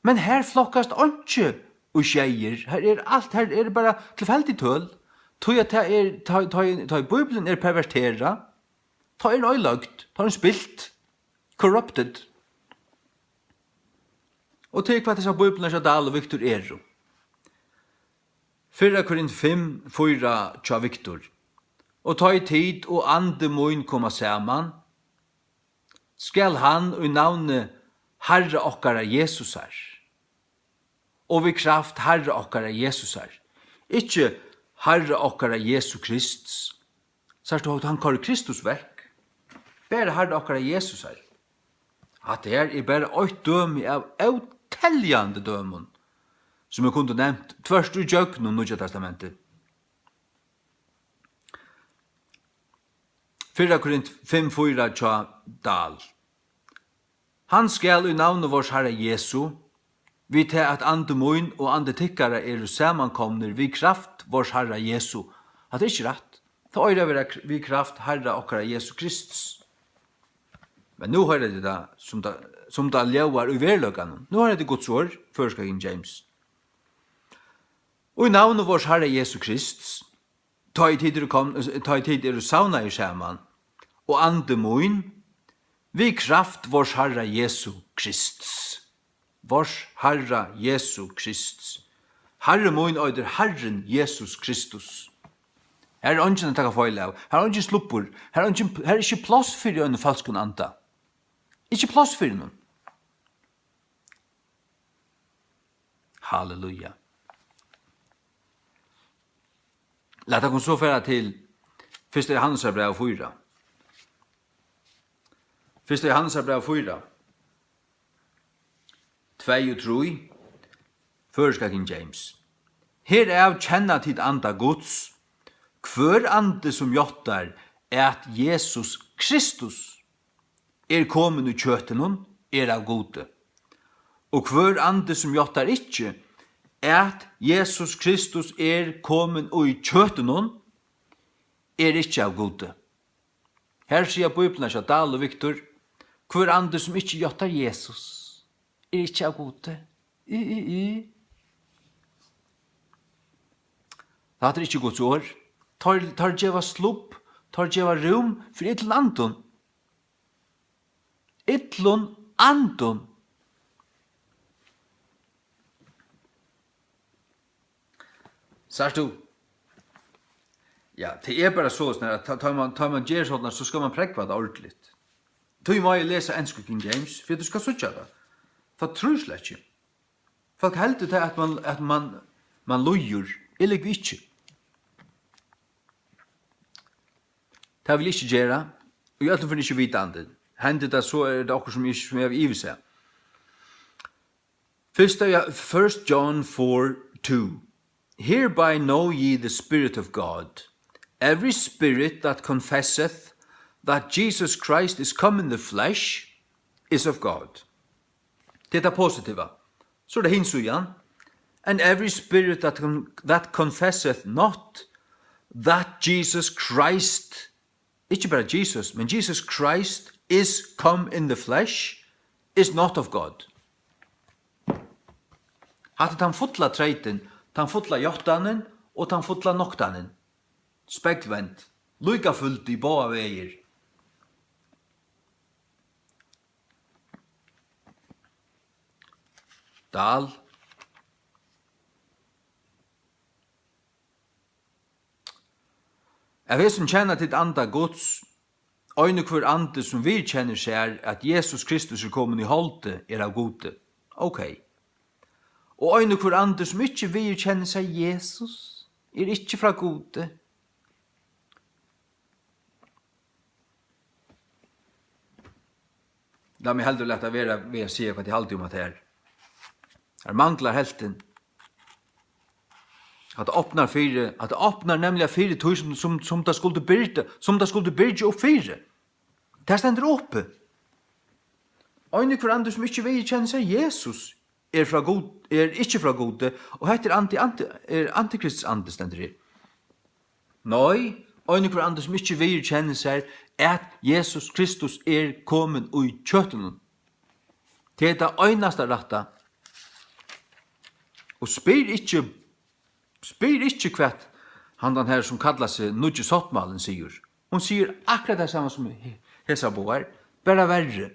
Men her flokkast einki í sjeyir. Her er alt, her er bara tilfeldig tøl. Tí at tað er, tá, tá, tá Bíblian er perverterað, tá er hon oyðiløgd, tá er hon spilt, corrupted. Og tað er, hvat hesar bíbliurnar hjá Dahl og Victor eru. Fyrra Korint fimm fýra hjá Victor. Og tá ið tit og andi mín koma saman, skal hann í navni Harra okkara Jesusar, og við kraft Harra okkara Jesusar, ikki Harra okkara Jesu Krists. Sært tú, hann koyrir Kristus vekk. Bara Harra okkara Jesusar. Hatta her er bara eitt dømi av óteljandi dømum, sum eg kundi nevnt tvørtur ígjøgnum Nýggja Testamentið. Fyrra Korint fimm fýra hjá Dahl. Hann skal í navni vors Harra Jesu, við tað at andi mín og andi tykkara eru samankomnir við kraft vors Harra Jesu. Hatta er ikki rætt. Tað eigur at vera kr-, við kraft Harra okkara Jesu Krists. Men nú hoyra tit tað, sum tað, sum tað ljóðar í veruleikanum. Nú hoyra tit Guds orð, føroyska King James. Og í navni vors Harra Jesu Krists, tá ið tit eru kom-, tá ið tit eru savnaðir saman, og andi mín, við kraft vors Harra Jesu Krists. Vors Harra Jesu Krists. Harri mín eitur Harrin Jesus Kristus. Her er eingin at taka feil av. Her er eingin slubbur. Her er eingin, her er ikki pláss fyri einum falskum anda. Ikki pláss fyri honum. Halleluja. Lat okkum so fara til fyrsta Jóhannesarbræv fýra. Fyrsta Jóhannesarbræv fýra, tvey og trý, føroyska King James. Herav kenna tit anda Guds, hvør andi sum játtar, at Jesus Kristus er komin í kjøtinum, er av Gudi. Og hvør andi sum játtar ikki, at Jesus Kristus er komin í kjøtinum, er ikki av Gudi. Her siga Bíbliurnar hjá Dahl og Victor: hvør andi sum ikki játtar Jesus, er ikki av Gudi. Y, y, y. Hatta er ikki Guds orð. Teir, teir geva slubb, teir geva rúm fyri illum andum. Illum andum. Sært tú? Ja, tað er bara soleiðis, at tá, tá man, tá man ger sovorðið, so skal man prógva tað ordiligt. Tí má eg lesa ensku King James, fyri at tú skal síggja tað. Fólk trúðu slett ikki. Fólk hildu tað, at man, at man, man lýgur, er ligvið ikki. Tað vil eg ikki gera, og í øllum førum ikki vitandi. Hendir tað, so er tað okkurt, sum eg, sum eg havi yvirsetið. Fyrsta Ja-, First John four two. Hereby know ye the Spirit of God. Every spirit that confesseth that Jesus Christ is come in the flesh is of God. Tað er tað positiva. So er tað hin síðan. And every spirit that con-, that confesseth not that Jesus Christ, ikki bara Jesus, men Jesus Christ is come in the flesh, is not of God. Hatta er tann fulla treytin, tann fulla játtanin og tann fulla noktanin. Speglvend, líka fylgd í báðar vegir. Dahl. Av hesum kenna tit anda Guds. Ein og hvør andi, sum viðurkennir sær, at Jesus Kristus er komin í holdið, er av Gudi. Ok. Og ein og hvør andi, sum ikki viðurkennir sær Jesus, er ikki frá Gudi. Lat meg heldur lata vera við at siga, hvat eg haldi um hatta her. Her manglar helvtin. Hatta opnar fyri, hatta opnar nemliga fyri tí, sum, sum, sum tað skuldi byrja, sum tað skuldi byrja upp fyri. Tað stendur uppi. Ein og hvør andi, sum ikki viðurkennir sær Jesus, er frá Gud, er ikki frá Gudi, og hetta er andi, andi, er antikrists andi, stendur her. Nei, ein og hvør andi, sum ikki viðurkennir sær, at Jesus Kristus er komin í kjøtinum. Tað er tað einasta rætta. Og spyr ikki, spyr ikki, hvat handan her, sum kallar seg Nýggi sáttmálin, sigur. Hon sigur akkurát tað sama sum he-, hesar báðar, bara verri.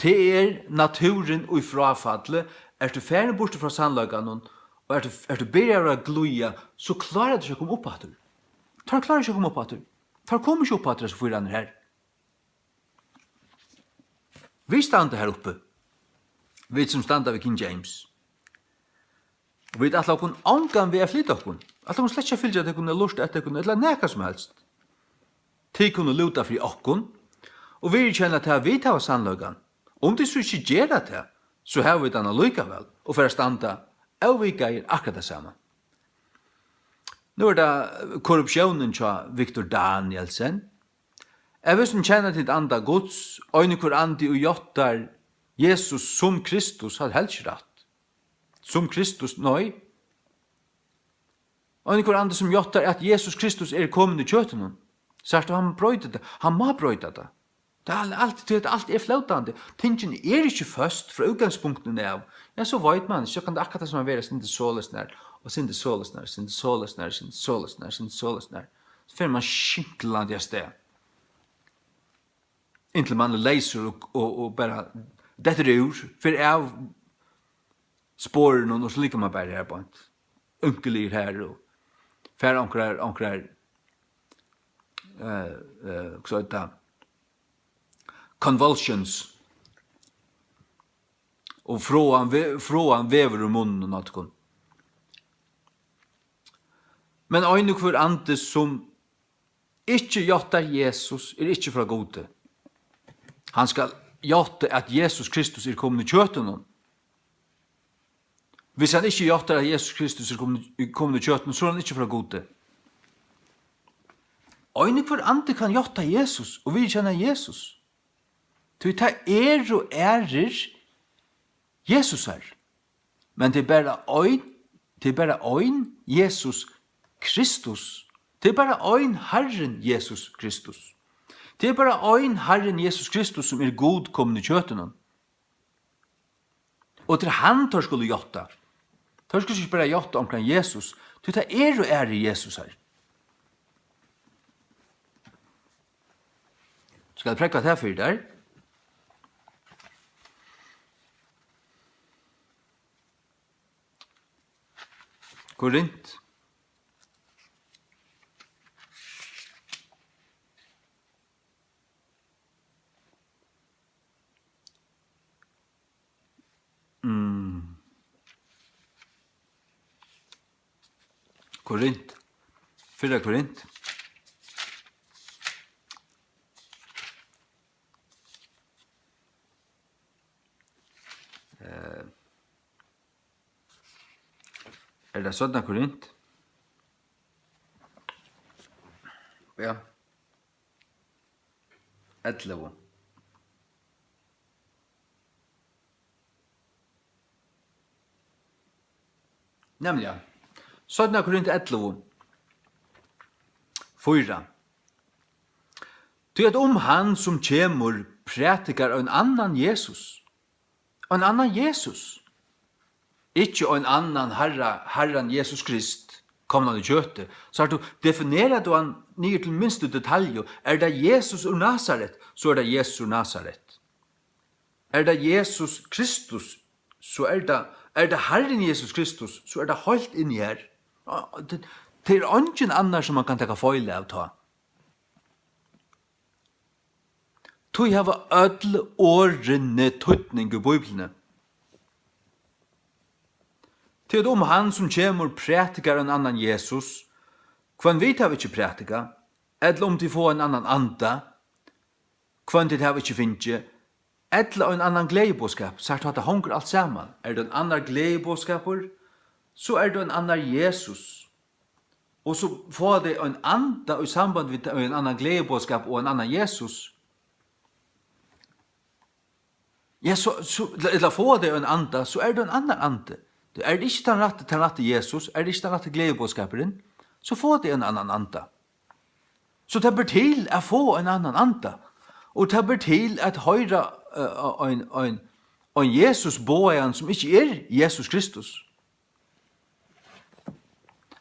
Tað er natúrin í fráfalli. Ert tú farin burtur frá sannleikanum, og ert tú, ert tú byrjaður at glíða, so klárar tú ikki at koma upp aftur. Teir klára ikki at koma upp aftur. Teir koma ikki upp aftur, hesir fýrarnir her. Vit standa her uppi, vit sum standa við King James. Og vit ætla okkum ongan veg at flyta okkum. Ætla okkum slett ikki at fylgja tykkum, ella lurta eftir tykkum, ella nakað sum helst. Tit kunnu lúta fyri okkum og viðurkenna tað, at vit hava sannleikan. Um tit so ikki gera tað, so hava vit hann allíkavæl og fara at standa óvikaðir akkurát tað sama. Nú er tað korruptiónin hjá Victor Danielsen. Efins kenna tit anda Guds, ein og hvør andi, og játtar Jesus sum Kristus, havi helst rætt. Sum Kristus, nei. Ein og hvør andi sum játtar, at Jesus Kristus er komin í kjøtinum. Sært tú, hann broytir tað. Hann má broyta tað. Tað er alt, tað er alt er flótandi. Tingini er ikki føst frá útgangspunktinum av. Ja, so veit man, so kann tað akkurát tað sum at vera sindur soleiðis nær, og sindur soleiðis nær, sindur soleiðis nær, sindur soleiðis nær, sindur soleiðis nær. So fer man skinklandi av stað. Inntil man er leysur og, og, og bara dettur úr, fer av sporunum, og so liggur man bara her beint. Unkiligur her og fær onkrar, onkrar, eh, eh, hvat eitur tað? Convulsions. Og froðan ve-, froðan vevur úr munninum á tykkum. Men ein og hvør andi sum ikki játtar Jesus, er ikki frá Gudi. Hann skal játta, at Jesus Kristus er komin í kjøtinum. Hvis hann ikki játtar, at Jesus Kristus er komin, er komin í kjøtinum, so er hann ikki frá Gudi. Ein og hvør andi kann játta Jesus og viðurkenna Jesus. Tí tað eru aðrir Jesusar. Men tað er bara ein, tað er bara ein Jesus Kristus. Tað er bara ein Harrin Jesus Kristus. Tað er bara ein Harrin Jesus Kristus, sum er Gud komin í kjøtinum. Og tað er hann, teir skulu játta. Teir skulu ikki bara játta onkran Jesus, tí tað eru aðrir Jesusar. Skal eg prógva tað fyri tær? Korint. Mm. Korint. Fyrra Korint. Eh, er tað syttanda Korint? Ja. Ellivu. Nemliga, syttanda Korint ellivu, fýra. Tí at um hann, sum kemur, prædikar ein annan Jesus, ein annan Jesus, ikki ein annan Harra, Harran Jesus Krist, komnan í kjøti, so ert tú, definerar tú hann niður til minstu detalju. Er tað Jesus úr Nasaret, so er tað Jesus úr Nasaret. Er tað Jesus Kristus, so er tað, er tað Harrin Jesus Kristus, so er tað heilt inni her. Og tað, tað er eingin annar, sum man kann taka feil av tá. Tí hava øll orðini týdning í Bíbliuni. Tí at um hann, sum kemur, prædikar ein annan Jesus, hvønn vit hava ikki prædikað, ella um tit fáa ein annan anda, hvønn tit hava ikki fingið, ella ein annan gleðiboðskap, sært tú, hatta hongur alt saman. Er tað ein annar gleðiboðskapur, so er tað ein annar Jesus. Og so fáa tey ein anda í samband við ein annan gleðiboðskap og ein annan Jesus. Ja, so, so, ella, ella fáa tey ein anda, so er tað ein annar andi. Er tað ikki tann rætti, tann rætti Jesus, er tað ikki tann rætti gleðiboðskapurin, so fáa tey ein annan anda. So tað ber til at fáa ein annan anda. Og tað ber til at hoyra, eh, ein, ein, ein Jesus boðaðan, sum ikki er Jesus Kristus.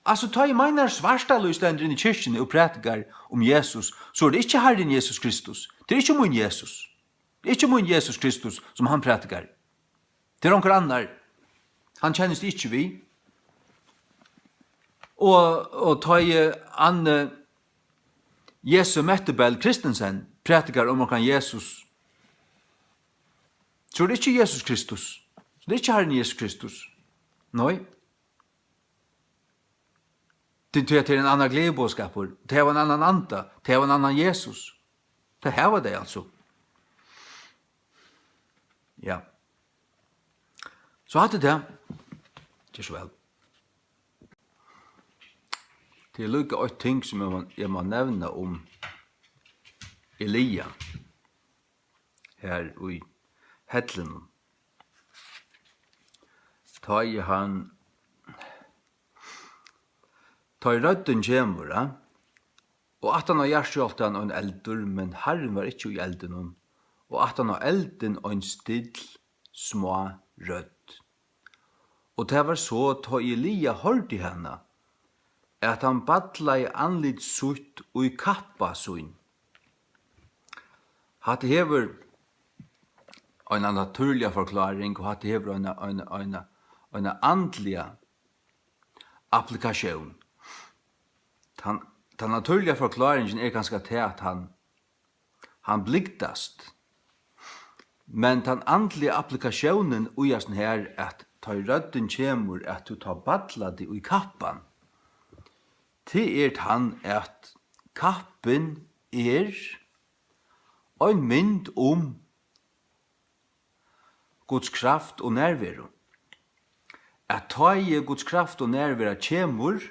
Altso, tá eg meini, Svartalíð stendur inni í kirkjuni og prædikar um Jesus, so er tað ikki Harrin Jesus Kristus. Tað er ikki mín Jesus. Tað er ikki mín Jesus Kristus, sum hann prædikar. Tað er onkur annar. Hann kennist ikki við. Og, og tá eg, Anne, Jesu Mette Bell Christensen prædikar um onkran Jesus, so er tað ikki Jesus Kristus. So tað er ikki Harrin Jesus Kristus. Nei. Tí, tí at tað er ein annar gleðiboðskapur. Tey hava ein annan anda. Tey hava ein annan Jesus. Tað hava tey altso. Ja. So hatta er tað. Ger so væl. Tað er líka eitt ting, sum eg má, eg má nevna um Elia her í hellinum. Tá ið hann, tá ið røddin kemur, ja, og aftan á jarðskjálvtan ein eldur, men Harrin var ikki í eldinum, og aftan á eldin ein still, smá rødd. Og tað var so, tá Elia hoyrdi hana, at hann ballaði andlit sítt í kappa sín. Hatta hevur eina natúrliga forkláring, og hatta hevur eina, eina, eina, eina andliga applikatión. Tann, tann natúrliga forkláringin er kanska tað, at hann, hann blygdast. Men tann andliga applikatiónin í hasum her, at tá ið røddin kemur, at tú tá ballar teg í kappan, tað er tann, at kappin er ein mynd um Guds kraft og nærveru. At tá ið Guds kraft og nærvera kemur,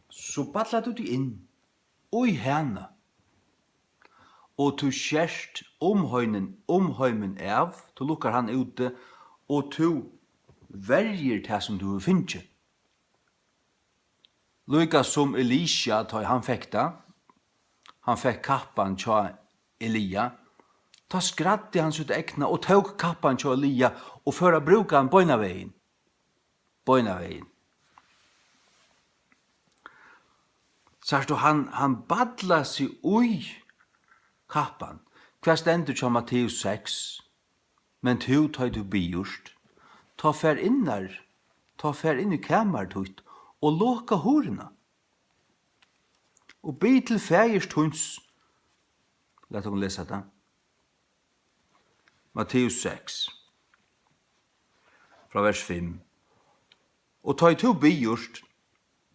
so ballar tú teg inn í hana. Og tú skert umheimin, umheimin av, tú lukkar hann úti, og tú verjir tað, sum tú hevur fingið. Líka sum Elisha, tá ið hann fekk tað, hann fekk kappan hjá Elia, tá skræddi hann sítt egna og tók kappan hjá Elia og fór at brúka hann beinanvegin. Beinanvegin. Sært tú, hann, hann ballar seg í kappan. Hvat stendur hjá Matteus seks? Men tú, tá ið tú biður, tá far innar, tá far inn í kamar títt og loka hurðina. Og bið til faðirs tíns, lat okkum lesa tað. Matteus seks, frá vers fimm. Og tá ið tú biður,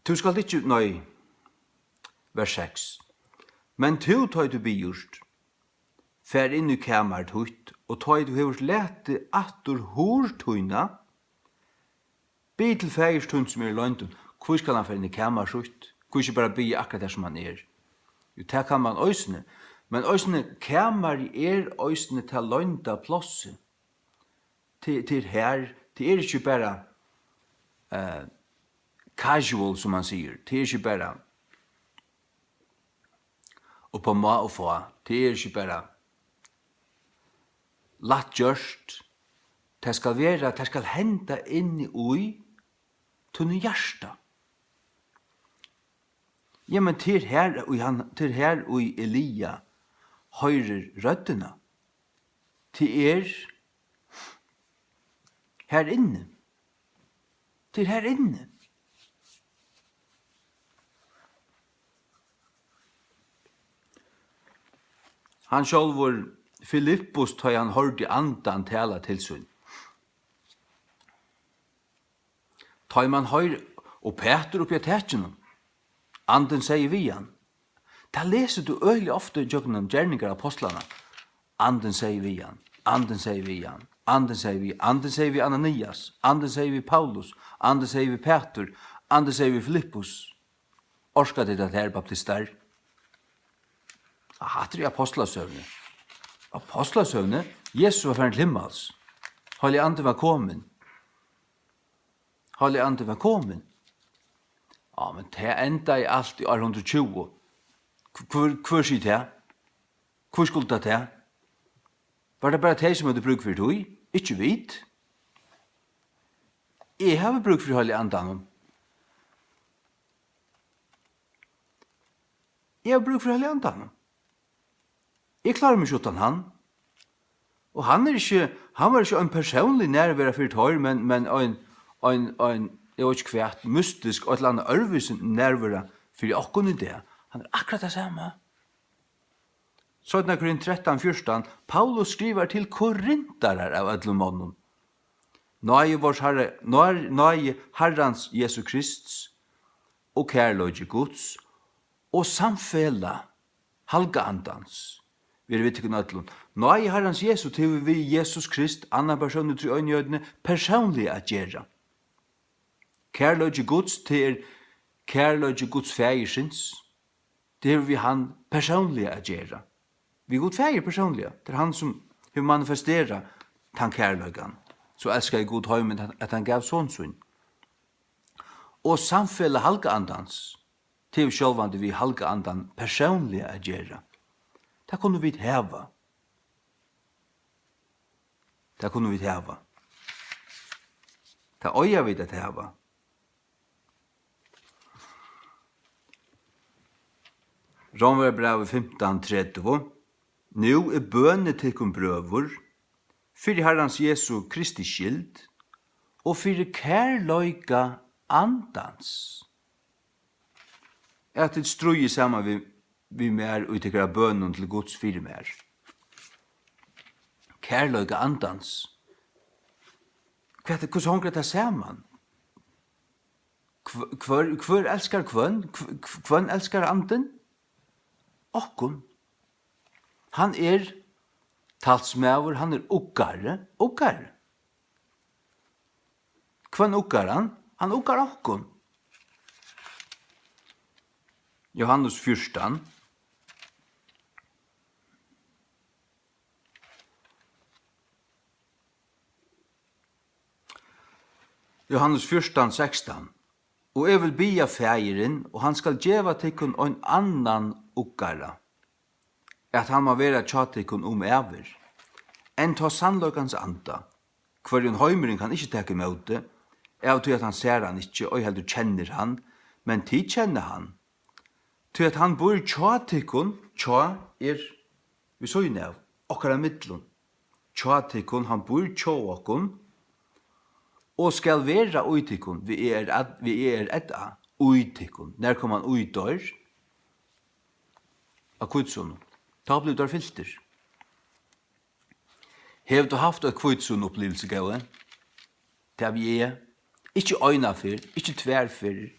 tú skalt ikki, nei, vers seks. Men tú, tá ið tú biður, far inn í kamar títt, og tá ið tú hevur latið aftur hurð tína, bið til faðir tín, sum er í loyndum. Hví skal hann fara inn í kamar sítt? Hví ikki bara biðja akkurát har, sum hann er? Jú, tað kann mann eisini. Men eisini, kamarið er eisini tað loynda plássið. Tað, tað er har, tað er ikki bara, eh, casual, sum mann sigur. Tað er ikki bara upp á má og fá. Tað er ikki bara lætt gjørt. Tað skal vera, tað skal henda inni í tínum hjarta. Jamen, tað er har, ið hann, tað er har, ið Elia hoyrir røddina. Tað er har inni. Tað er har inni. Hann sjálvur, Filippus, tá ið hann hoyrdi andan tala til sín. Tá ið mann hoyr-, og Pætur uppi á takinum, andin segði við hann. Tað lesur tú øgiliga ofta ígjøgnum Gerningar Ápostlanna. Andin segði við hann, andin segði við hann, andin segði við, andin segði við Ananias, andin segði við Paulus, andin segði við Pætur, andin segði við Filippus. Orka tit at tað eru baptistar? Ah, hatta er í Ápostlasøguni. Ápostlasøguni, Jesus var farin til himmals. Heilagi Andin var komin. Heilagi Andin var komin. Ja, men tað endaði alt í ár hundrað og tjúgu. Hv-, hvør, hvør sigur tað? Hvør skuldi tað? Var tað bara tey, sum høvdu brúk fyri tí? Ikki vit. Eg havi brúk fyri Heilaga Andanum. Eg havi brúk fyri Heilaga Andanum. Eg klári meg ikki uttan hann. Og hann er ikki, hann var ikki ein persónlig nærvera fyri teir, men, men ein, ein, ein, eg veit ikki hvat, mystisk, eitt ella annað øðrvísi nærvera fyri okkum í dag. Hann er akkurát tað sama. Seinna Korint trettan fjúrtan, Paulus skrivar til korintarar av øllum monnum. Náði várs Harra, nár, náði Harrans Jesu Krists og kærleiki Guds og samfelag Halga Andans verið við tykkum øllum. Náði Harrans Jesu, tað hevur við Jesus Krist, annan persón í Tríeinigheitinni, persónliga at gera. Kærleiki Guds, tað er kærleiki Guds Faðirsins. Tað hevur við hann persónliga at gera. Við Gud Faðir persónliga. Tað er hann, sum hevur manifesterað tann kærleikan. So elskaði Gud heimin, at hann gav son sín. Og samfelag Halga Andans, tað hevur sjálvandi við Halga Andan persónliga at gera. Tað kunnu vit hava. Tað kunnu vit hava. Tað eiga vit at hava. Rómverjabrævið fimtan tretivu. Nú er bønið tykkum, brøður, fyri Harrans Jesu Kristi skyld og fyri kærleika Andans, at tit stríða saman við, við mær í tykkara bønum til Guds fyri mær. Kærleika Andans. Hvat, hvussu hongur hetta saman? Hv-, hvør, hvør elskar hvønn? Hv-, hv-, hvønn elskar Andin? Okkum. Hann er talsmaður, hann er uggari, uggari. Hvønn uggar hann? Hann uggar okkum. Jóhannes fjúrtan. Jóhannes fjúrtan sekstan. Og eg vil biðja Faðirin, og hann skal geva tykkum ein annan uggara, at hann má vera hjá tykkum um ævir, enntá sannleikans Anda, hvørjum heimurin kann ikki taka ímóti, av tí at hann sær hann ikki, ei heldur kennir hann, men tit kenna hann, tí at hann býr hjá tykkum, hjá er við síðuna av, okkara millum, hjá tykkum, hann býr hjá okkum, og skal vera í tykkum, við E R, við E R Z A, í tykkum. Nær kom hann í doyr? Á hvítusunnu. Tá blivu teir fyltir. Hevur tú havt eitt hvítusunnuupplivilsi, góði? Tað havi eg. Ikki eina ferð, ikki tvær ferðir.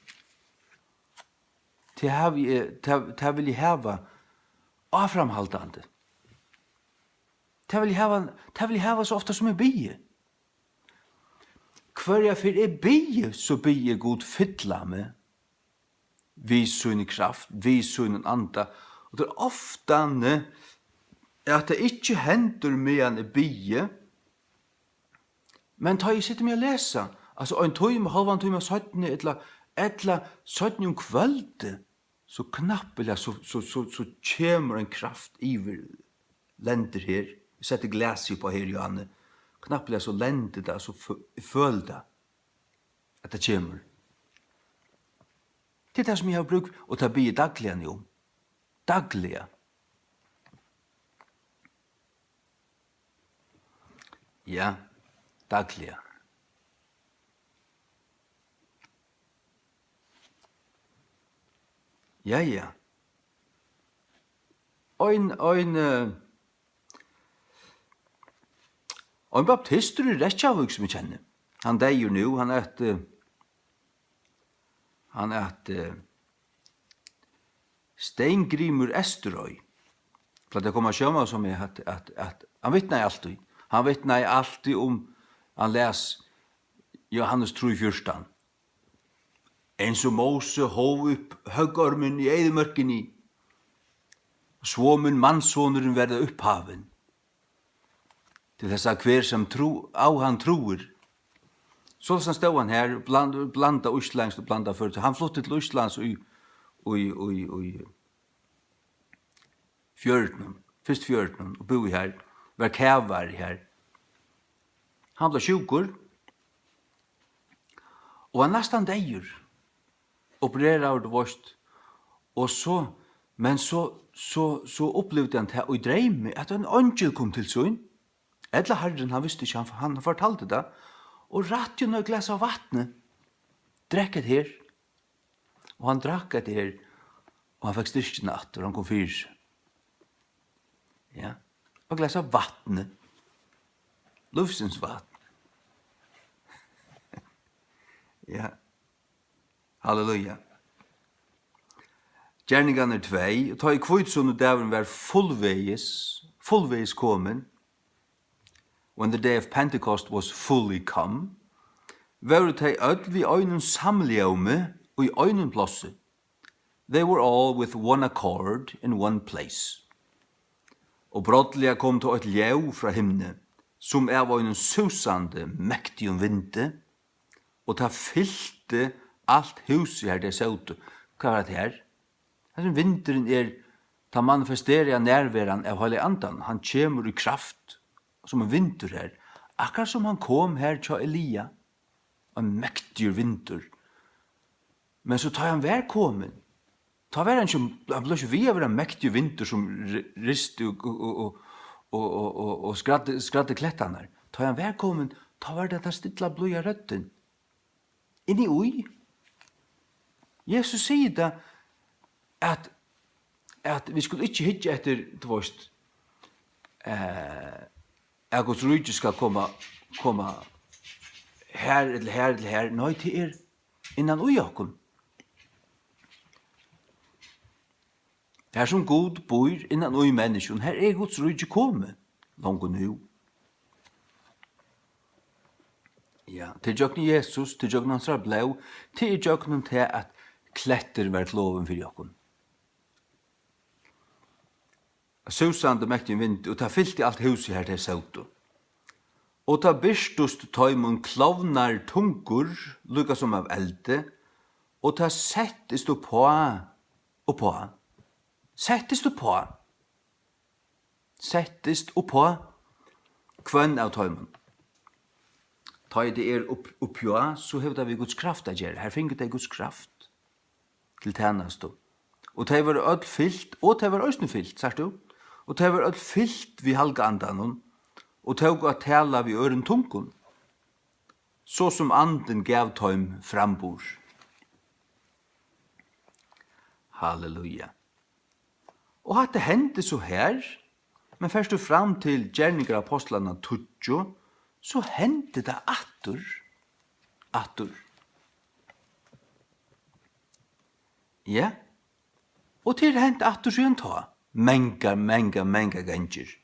Tað havi eg, tað, tað vil eg hava áframhaldandi. Tað vil eg hava, tað vil eg hava so ofta sum eg biði. Hvørja ferð eg biði, so biði eg Gud fylla meg við síni kraft, við sínum anda. Og tað er oftani, at tað ikki hendir, meðan eg biði, men tá eg siti meg at lesa, altso ein tíma, hálvan tíma seinni, ella, ella seinni um kvøldið, so knappliga, so, so, so, so kemur ein kraft yvir, lendir her. Eg setti glasið upp á her, Johanne. Knappliga so lendir tað, so fø-, eg føli tað, at tað kemur. Tað er tað, sum eg havi brúk, og tað biði eg dagliga nú um. Dagliga. Ja, dagliga. Ja, ja. Ein, ein, eh, ein baptistur í Reykjavík, sum eg kenni. Hann deyður nú, hann æt, eh, hann æt, eh, Steingrímur Esturoy. Plagdi at koma sjónvarp sum eg at, at, at, hann vitnaði altíð. Hann vitnaði altíð um, hann las Jóhannes trý fjúrtan. Eins og Móse hóv upp høggormin í eyðimørkini, so mun mannssonurin verða upphavin, til tess at hver, sum trú-, á hann trúir. Soleiðis stóð hann her, bland-, blandað íslendskt og blandað føroyskt. Hann flutti til Íslands í, í, í, í fjørutinum, fyrst fjørutinum, og búði her, var kavari her. Hann bleiv sjúkur og var næstan deyður. Opereraður, tú veist. Og so, men so, so, so upplivdi hann tað í dreymi, at ein eingil kom til sín. Ella Harrin, hann visti ikki, hann, hann fortaldi tað. Og rætti honum eitt glas av vatni. Drekk hetta her. Og hann drakk hetta her, og hann fekk styrkina aftur, hann kom fyri seg. Ja. Og glas av vatni. Lívsins vatn. Ja. Halleluja. Gerningarnir tvey, og tá ið hvítusunnudagurin var fullvegis, fullvegis komin, when the day of Pentecost was fully come, vóru tey øll við einum samljómi í einum plássi. They were all with one accord in one place. Og brádliga kom tá eitt ljóð frá himni, sum av einum súsandi, mektigum vindi, og tað fylti alt húsið, har tey sótu. Hvat var tað her? Hesin vindurin er tann manifesteraða nærveran av Heilaga Andanum. Hann kemur í kraft sum ein vindur her, akkurát sum hann kom her hjá Elia, ein mektigur vindur. Men so tá hann var komin, tá var hann ikki, hann bleiv ikki við at vera ein mektigur vindur sum ri-, risti og, og, og, og, og, og, og skræddi, skræddi klettarnar. Tá hann var komin, tá var tað tann stilla, blíða røddin. Inni í. Jesus sigur tað, at, at vit skulu ikki hyggja eftir, tú veist, eh, at Guds ríki skal koma, koma her ella her ella her. Nei, tað er innan í okkum. Har sum Gud býr innan í menniskjum, har er Guds ríki komið, longu nú. Ja, til gjøgnum Jesus, til gjøgnum hansara blóð, til gjøgnum tað, at klettur var klovin fyri okkum. Súsandi mektigum vindi, og tað fylti alt húsið, har tey sótu. Og tað birtust teimum klovnar tungur, líka sum av eldi, og tað settist uppá, uppá, settist uppá, settist uppá hvønn av teimum. Tá ið tað er upp, uppá, so hevur tað við Guds kraft at gera. Har fingu tey Guds kraft til tænastu. Og tey vóru øll fylt, og tey vóru eisini fylt, sært tú? Og tey vóru øll fylt við Halga Andanum, og tóku at tala við øðrum tungum, so sum Andin gav teim framburð. Halleluja. Og hatta hendi so her, men fert tú fram til Gerningar Ápostlanna tíggju, so hendi tað aftur, aftur. Ja, og tað er hent aftur síðan tá, mangar, mangar, mangar gangir.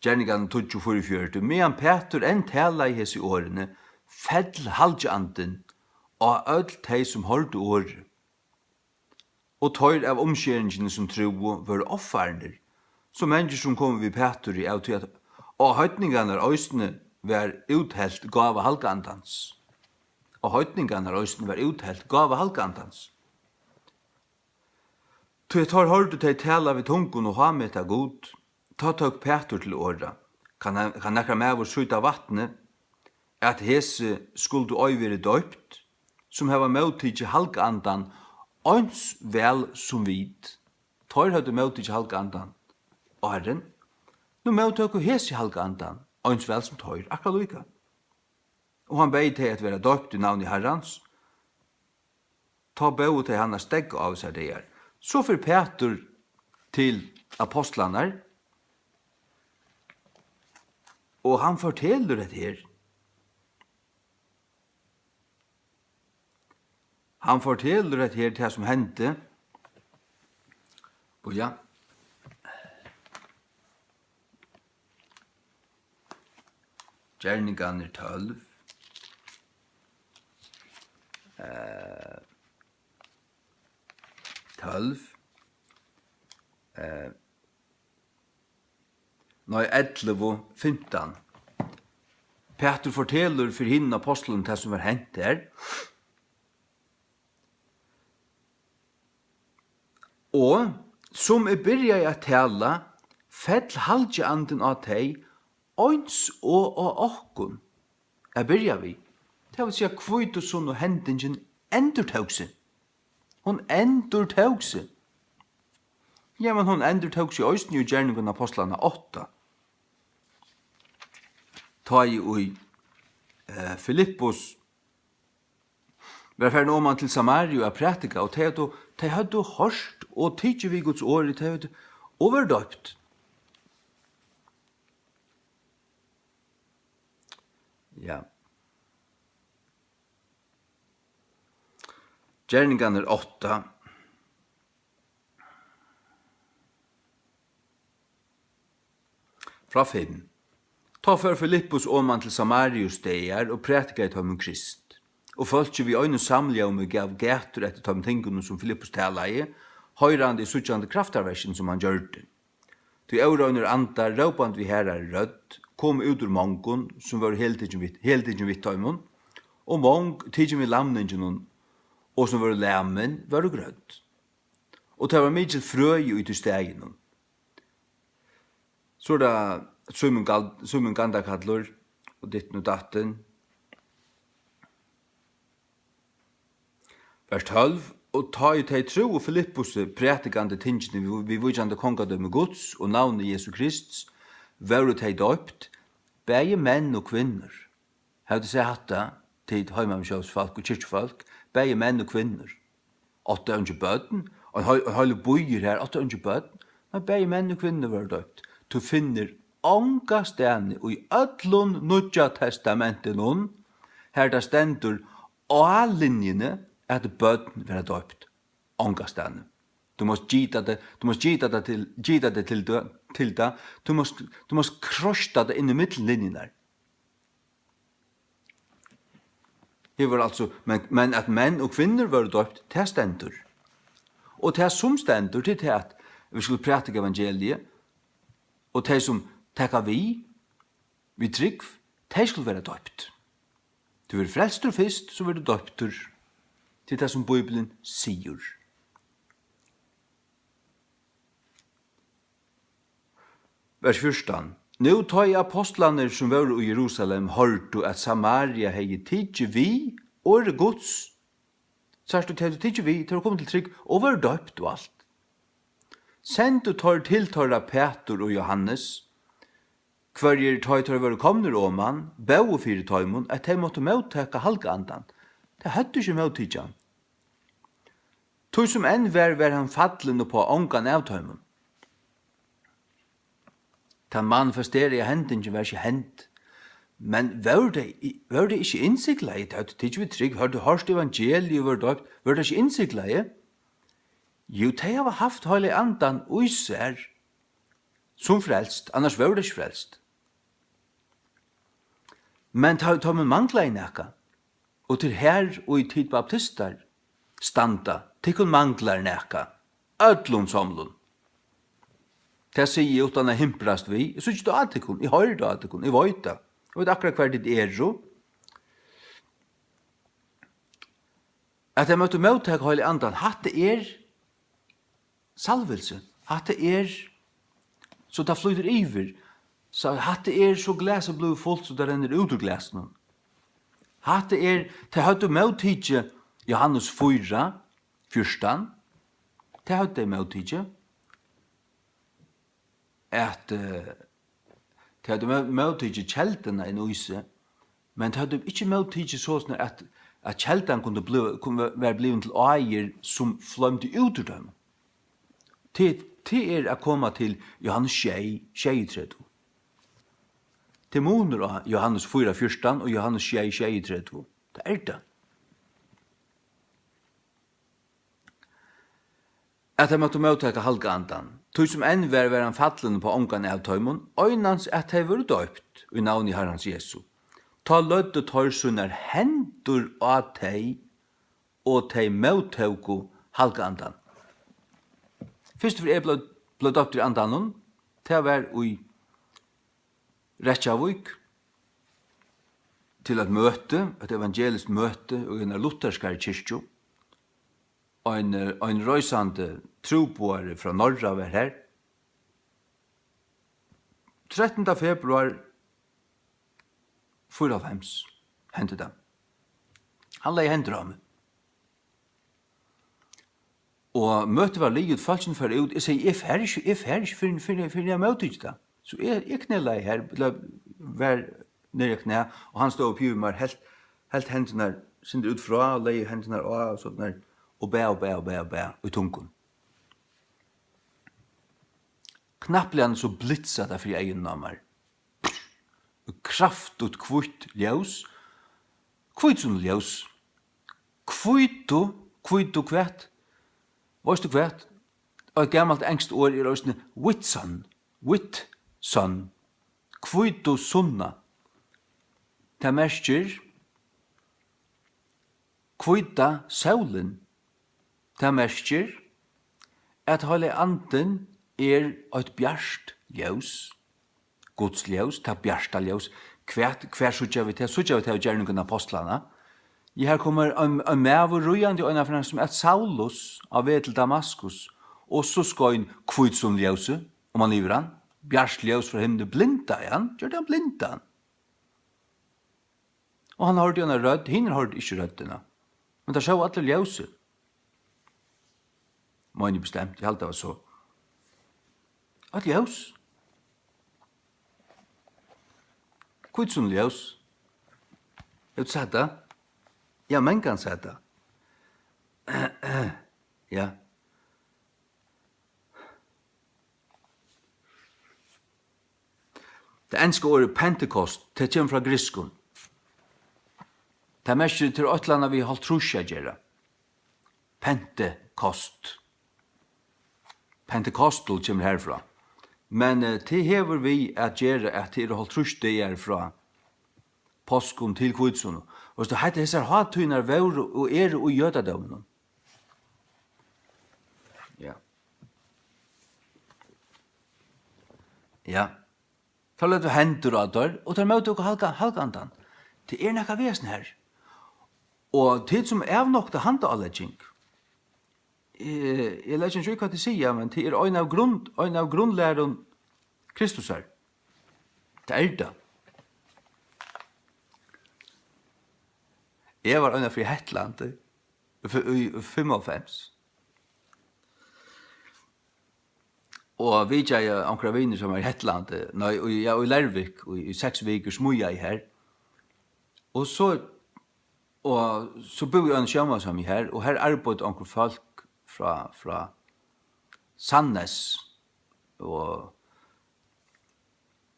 Gerningarnar tíggju fýraogfjøruti, meðan Pætur enn talaði hesi orðini, fell Halgi Andin á øll tey, sum hoyrdu orðið. Og teir av umskeringini, sum trúðu, vóru ovfarnir, so mangir sum komu við Pæturi, av tí at á heidningarnar eisini var úthelt gáva Halga Andans. Á heidningarnar eisini var úthelt gáva Halga Andans. Tí at teir hoyrdu tey tala við tungum og hámeta Gud, tá tók Pætur til orða. Kann, kann nakar maður sýta vatnið, at hesi skuldu ei verið doypt, sum hava móttikið Halga Andan, eins væl sum vit? Teir høvdu móttikið Halga Andan áðrenn. Nú móttóku hesi Halga Andan, eins væl sum teir, akkurát líka. Og hann beyð tey at vera doypt í navni Harrans. Tá bóðu tey hann at steðga á hesar dagar. So fer Pætur til ápostlarnar, og hann fortelur hetta her. Hann fortelur hetta her, tað sum hendi. Bíða. Gerningarnir tólv. Eh, tólv. Eh, nei, ellivu fimtan. Pætur fortelur fyri hinum ápostlunum tað, sum var hent har. Og sum eg byrjaði at tala, fell Halgi Andin á tey, eins og á okkum, at byrja við. Tað vil siga, hvítusunnuhendingin endurtók seg. Hon endurtók seg. Ja, men hon endurtók seg eisini í Gerningunum Ápostlanna átta. Tá ið í, eh, Filippus var farin oman til Samariu at prædika, og tey høvdu, tey høvdu hoyrt og tikið við Guds orði, tey høvdu, og verið doypt. Ja. Gerningarnir átta. Frá fimm. Tá fór Filippus oman til Samariustaðar og prætikaði teimum Krist. Og fólkið við einum samljómi gav gætur eftir teimum tingunum, sum Filippus talaði, hoyrandi og síggjandi kraftarverkini, sum hann gjørdi. Tí óreinir andar, rópandi við harðari rødd, komu út úr mongum, sum vóru heltikin við, heltikin við teimum, og mong, tikin við lamninginum, og sum vóru lamin, vóru grødd. Og tað var mikil frøi í tí staðinum. So er tað Símun Gal-, Símun Gandakallur og ditten og datten. Vers tólv: Og tá ið tey trúðu Filippusi, prædikandi tingini við, viðvíkjandi kongadømi Guds og navni Jesu Krists, vóru tey doypt, bæði menn og kvinnur. Hevði sæð hatta, tit heimamissiónsfólk og kirkjufólk, bæði menn og kvinnur. Áttu eingin børn? Ein heil-, ein heilur býur her, áttu eingin børn? Nei, bæði menn og kvinnur vóru doypt. Tú finnur ongastaðni í øllum Nýggja Testamentinum, har tað stendur á linjuni, at børn verða doypt. Ongastaðni. Tú mást gita teg, tú mást gita teg til, gita teg til dø-, til tað. Tú mást, tú mást kroysta tað inn í millum linjurnar. Her var altso, men, men at menn og kvinnur vóru doypt, tað stendur. Og tað sum stendur, tað er tað, at vit skulu prædika evangeliið, og tey sum taka við, við trúgv, tey skulu vera doypt. Tú verður frelstur fyrst, so verður tú doyptur. Tað er tað, sum Bíblian sigur. Vers fjúrtan. Nú tá ið apostlarnir, sum vóru í Jerusalem, hoyrdu, at Samaria hevði tikið við orði Guds, sært tú, tey høvdu tikið við, tey vóru komin til trúgv og vóru doypt og alt. Sendu teir til teirra Pætur og Jóhannes, hvørjir, tá ið teir vóru komnir oman, bóðu fyri teimum, at tey máttu móttaka Halga Andan. Tey høvdu ikki móttikið hann. Tí sum enn var, var hann fallin upp á ongan av teimum. Tann manifesteraða hendingin var ikki hend. Men vóru tey, vóru tey ikki innsiglað? Tey høvdu tikið við trúgv, høvdu hoyrt evangeliið, vóru doypt, vóru tey ikki innsiglað? Jú, tey hava havt Heilaga Andan í sær, sum frelst, annars vóru tey ikki frelst. Men tá, teimum manglaði nakað, og til her, og í tit baptistar standa, tykkum manglar nakað, øllum somlum. Tað sigi eg uttan at himprast við, eg síggi tað á tykkum, eg hoyri tað á tykkum, eg veit tað, eg veit akkurát, hvar tit eru. At tey møttu móttaka Heilaga Andan, hatta er salvilsi. Hatta er, so tað flýtur yvir. So hatta er, so glasið blívur fult, so tað rennur út úr glasinum. Hatta er, tey høvdu móttikið Jóhannes fýra fjúrtan. Tey høvdu tey móttikið. At, eh, tey høvdu mó-, móttikið kelduna inn í seg, men tey høvdu ikki móttikið soleiðis, at, at keldan kundi bliva, kundi vera blivin til áir, sum floymdi út úr teimum. Tað, tað er at koma til Jóhannes sjey, sjeyogtretivu. Tað er munur á Jóhannes fýra fjúrtan og Jóhannes sjey, sjeyogtretivu. Tað er tað. At tey máttu móttaka Halga Andan. Tí sum enn var, var hann fallin upp á ongan av teimum, einans at tey vóru doypt í navni Harrans Jesu. Tá løgdu teir sínar hendur á tey, og tey móttóku Halga Andan. Fyrstu ferð eg bleiv, bleiv doyptur í Andanum, tað var í Reykjavík, til eitt møti, eitt evangeliskt møti í einari lutherskari kirkju. Ein, ein reisandi trúboðari frá Norra var har. Trettanda februar fýraoghálvfems hendi tað. Hann legði hendur á meg. Og møtið var liðugt, fólkini fóru út. Eg segði, "Eg fari ikki, eg fari ikki fyrr enn, fyrr enn, fyrr enn eg havi móttikið tað." So eg, eg knelaði har, ella var niðri á knæ, og hann stóð uppi yvir mær, helt, helt hendurnar sindur út frá, og legði hendurnar á, og sovorðið, og bað, og bað, og bað, og bað í tungum. Knappliga so blitsaði tað fyri eygunum á mær. Kraftigt hvítt ljós. Hvítusunnuljós. Hvítu, hvítu hvat? Veitst tú hvat? Eitt gamalt enskt orð er eisini whitsun. Whitsun. Hvítusunna. Tað merkir hvíta sólin. Tað merkir, at Heilagi Andin er eitt bjart ljós, Guds ljós, tað bjarta ljós. Hvat, hvar síggja vit tað? Síggja vit tað í Gerningunum Ápostlanna? Ja, her kemur ein, ein maður ríðandi á eina ferð, sum æt Saulus, á veg til Damaskus, og so skein hvítusunnuljós oman yvir hann, bjart ljós frá himli, blindaði hann, gjørdi hann blindan. Og hann hoyrdi eina rødd, hinir hoyrdu ikki røddina, men teir sóu allir ljósið. Meini eg bestemt, eg haldi, tað var so. Eitt ljós. Hvítusunnuljós. Hevur tú sæð tað? Ja, mangan sæð tað. Ja. Tað enska orðið Pentekost, tað kemur frá grikskum. Tað merkir, tað er eitt ella annað við hálvtrýss at gera. Pentekost. Pentecostal kemur herfrá. Men, eh, tað hevur við at gera, at tað eru hálvtrýss dagar frá páskum til hvítusunnu. Veitst tú, hetta, hesar hátíðirnar vóru og eru í jødadóminum. Ja. Ja. Teir løgdu hendur á teir, og teir móttóku halga-, halgandan. Tað er nakað við hesum her. Og tit sum avnokta handaálegging, eh, eg leggi ikki í, hvat tit siga, men tað er ein av grund-, ein av grundlærum Kristusar. Tað er tað. Eg var einaferð í Hetlandi í, í, í fimmoghálvfems. Og vitjaði onkrar vinir, sum var í Hetlandi, nei, í, ja, í Leirvík, í, í seks vikur, smíðaði har. Og so, og so búði eg í eini sjómansheimi har, og har arbeiddu onkur fólk frá, frá Sandnes, og,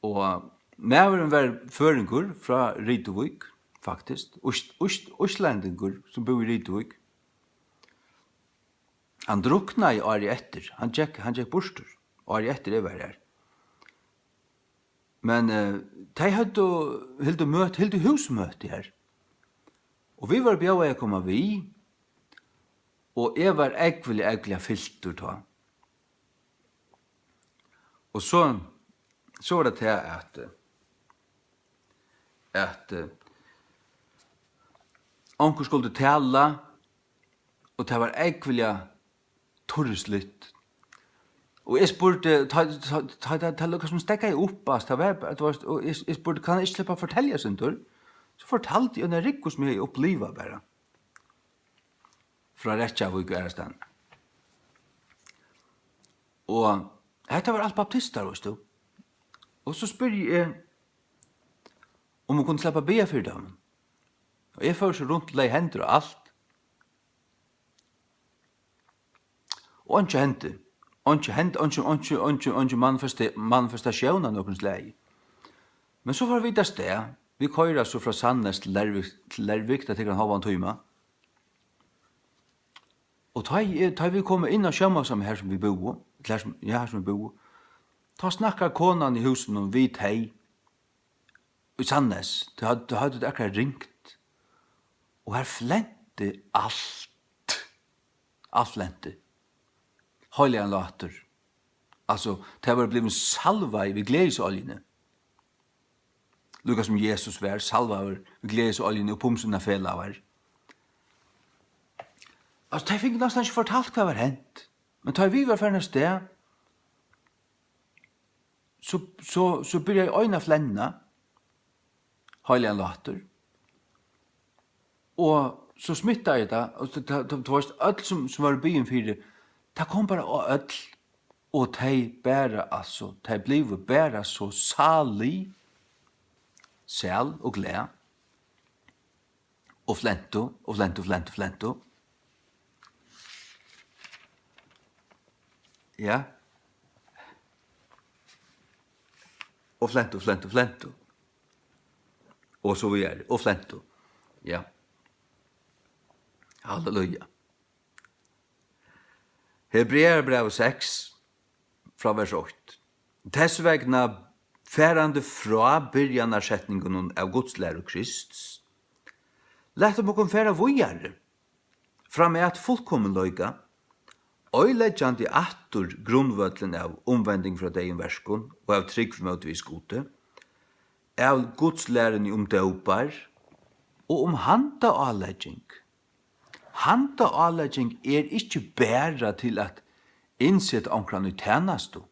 og maðurin var føroyingur frá Rituvík, faktiskt, ísl-, ísl-, íslendingur, sum búði í Rituvík. Hann druknaði árið eftir. Hann gekk, hann gekk burtur árið eftir eg var har. Men, eh, tey høvdu, hildu møt-, hildu húsmøti har. Og vit vóru bjóðaði at koma við, og eg var ógvuliga, ógvuliga fyltur tá. Og so, so var tað tað at, at, eh, onkur skuldi tala, og tað var ógvuliga turrisligt. Og eg spurdi, tá, tá, tá, tá, tá líkasum steðgaði upp, altso, tað var bara, tú veitst, og eg, eg spurdi, kann eg ikki sleppa at fortelja eitt sindur? So fortaldi eg eina rúgvu, sum eg hevði upplivað bara. Frá Reykjavík og aðrastaðni. Og hetta var alt baptistar, veitst tú. Og so spyrji eg, um hon kundi sleppa at biðja fyri teimum. Og eg fór so runt og legði hendur á alt. Og einki hendi. Einki hendi, einki, einki, einki, einki manifesti-, manifestatión av nøkrum slagi. Men so fóru vit avstað. Vit koyra so frá Sandnes til Leirvík, til Leirvík, tað tekur ein hálvan tíma. Og tá eg, tá vit koma inn á sjómansheimin, har sum vit búðu, til har sum, ja, har sum vit búðu, tá snakkar konan í húsinum við tey í Sandnes. Tey høvdu, tey høvdu tað akkurát ringt. Og har flenti alt. Alt flenti. Heiligan látur. Altso, tey vóru blivin salvað við gleðisoljuni. Líka sum Jesus var salvaður við gleðisoljuni og pumsurnar felaðar. Altso, tey fingu næstan ikki fortalt, hvat var hent. Men tá vit vóru farin avstað, so, so, so byrjaði ein at flenna, heiligan látur. Og so smittaði tað, og tað, tað, tað, tú veitst, øll sum, sum vóru biðin fyri, tað kom bara á øll, og tey bara, altso, tey blivu bara so sálig, sæl og glað, og flentu, og flentu, flentu, flentu. Ja. Og flentu, flentu, flentu. Og so víðari, og flentu. Ja. Halleluja. Hebrearabrævið seks, frá vers eitt. Tess vegna, farandi frá byrjanarsetningunum av Guds læru Krists, latum okkum fara víðari fram at fullkominleika, oyðileggjandi aftur grundvøllin av umvending frá deyðum verkum og av trúgv móti við Gudi, av Guds læruni um dópar og um handaálegging. Handaálegging er ikki bara til at innseta onkran í tænastu.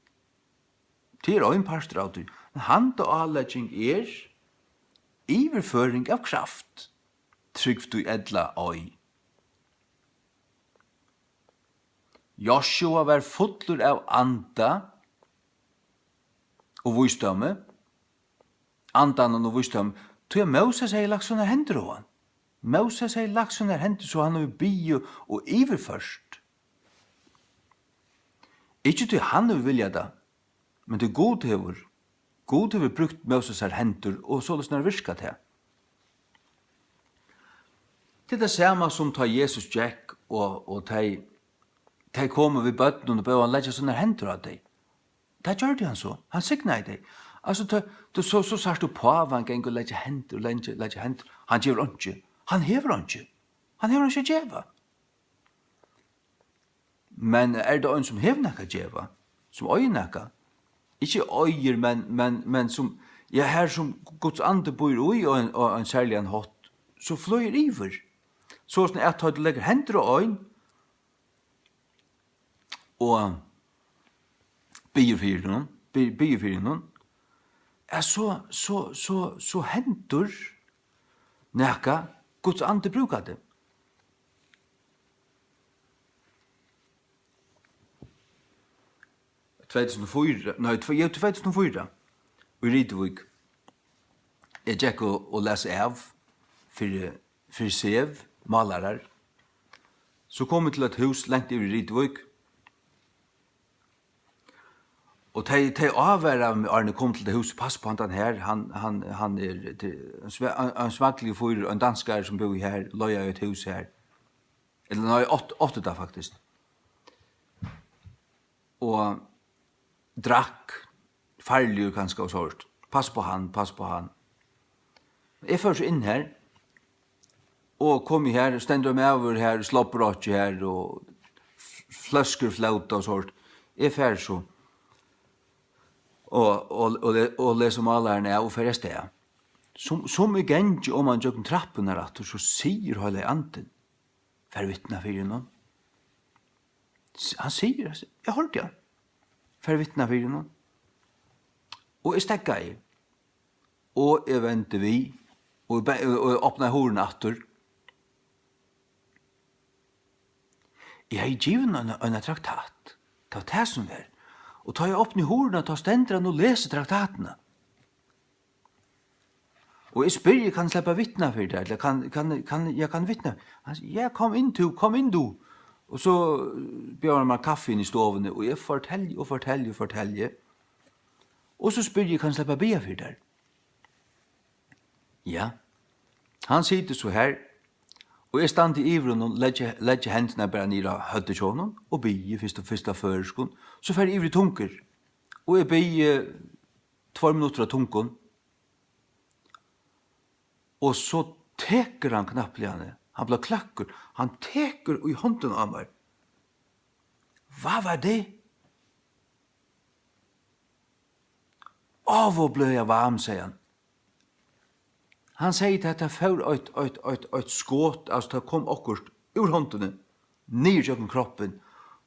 Tað er ein partur av tí. Men handaálegging er yvirføring av kraft, trúgv tú ella ei. Joshua var fullur av anda og vísdómi, andanum og vísdómi, tí at Móses hevði lagt sínar hendur á hann. Móses hevði lagt sínar hendur, so hann hevur biðið og yvirført. Ikki tí hann hevur viljað tað, men tí Gud hevur. Gud hevur brúkt Mósesar hendur, og soleiðis nær virkað tað. Tað er tað sama sum tá Jesus gekk, og, og tey, tey komu við børnum og bóðu hann leggja sínar hendur á tey. Tað gjørdi hann so. Hann signaði tey. Altso, tá, tú, so, so sært tú pávan ganga og leggja hendur, leggja, leggja hendur. Hann gevur einki. Hann hevur einki. Hann hevur einki at geva. Men er tað ein, sum hevur nakað at geva, sum eigur nakað, ikki eigur, men, men, men sum, ja, har sum Guds andi býr í á ein, á ein serligan hátt, so flýgur yvir. So sum at tá tú leggur hendur á ein og biður fyri honum, bi-, biður fyri honum, ja, so, so, so, so hendir nakað, Guds andi brúkar teg. Tvey túsund og fýra, nei, tve-, jú, tvey túsund og fýra, í Rituvík. Eg gekk og, og las av fyri, fyri Sev, málarar. So kom eg til eitt hús langt yvir í Rituvík. Og tey, tey ávaraðu meg, áðrenn eg kom til tað húsið: "Pass upp á handan her, hann, hann, hann er, tað er ein sva-, ein, ein svagligur fýrur, ein danskari, sum búði her, leigaði eitt hús her." Ella nei, átti, átti tað faktiskt. Og drakk, farligur kanska og sovorðið. Pass upp á hann, pass upp á hann. Eg fór so inn her, og komi her, stendur ein maður her, sloppur á okki her, og f-, fløskur flóta og sovorðið. Eg fari so, og, og, og le-, og lesi málaran av og fari avstað. Sum, sum eg gangi oman gjøgnum trappurnar aftur, so sigur Heilagi Andin: "Far vitna fyri honum." S-, hann sigur, eg hoyrdi hann. "Far vitna fyri honum." Og eg steðgaði. Og eg vendi við, og eg be-, og eg opnaði hurðina aftur. Eg hevði givið honum eina, eina traktat. Tað var tað sum var. Og tá eg opni hurðina, tá stendur hann og lesur traktatina. Og eg spyrji: "Kann eg sleppa at vitna fyri tær? Ella kann, kann, kann, eg kann vitna?" Hann sigur: "Ja, kom inn tú, kom inn tú." Og so, eh, bjóðar hann mær kaffi inn í stovuni, og eg fortelji og fortelji og fortelji. Og so spyrji eg: "Kann eg sleppa at biðja fyri tær?" Ja. Hann situr so her, og eg standi yvir honum, leggi, leggi hendurnar bara niður á høvdið hjá honum og biði fyrst og fyrst á føroyskum, so fari eg yvir í tungur, og eg biði tveir minuttir á tungum, og so tekur hann knappliga, hann, hann bleiv kløkkur, hann tekur í hondina á mær. Hva var det? Ovo blev jeg varm, segði hann. Hann segði, at tað fór eitt, eitt, eitt, eitt skot, altso, tað kom okkurt úr hondini, niður gjøgnum kroppin,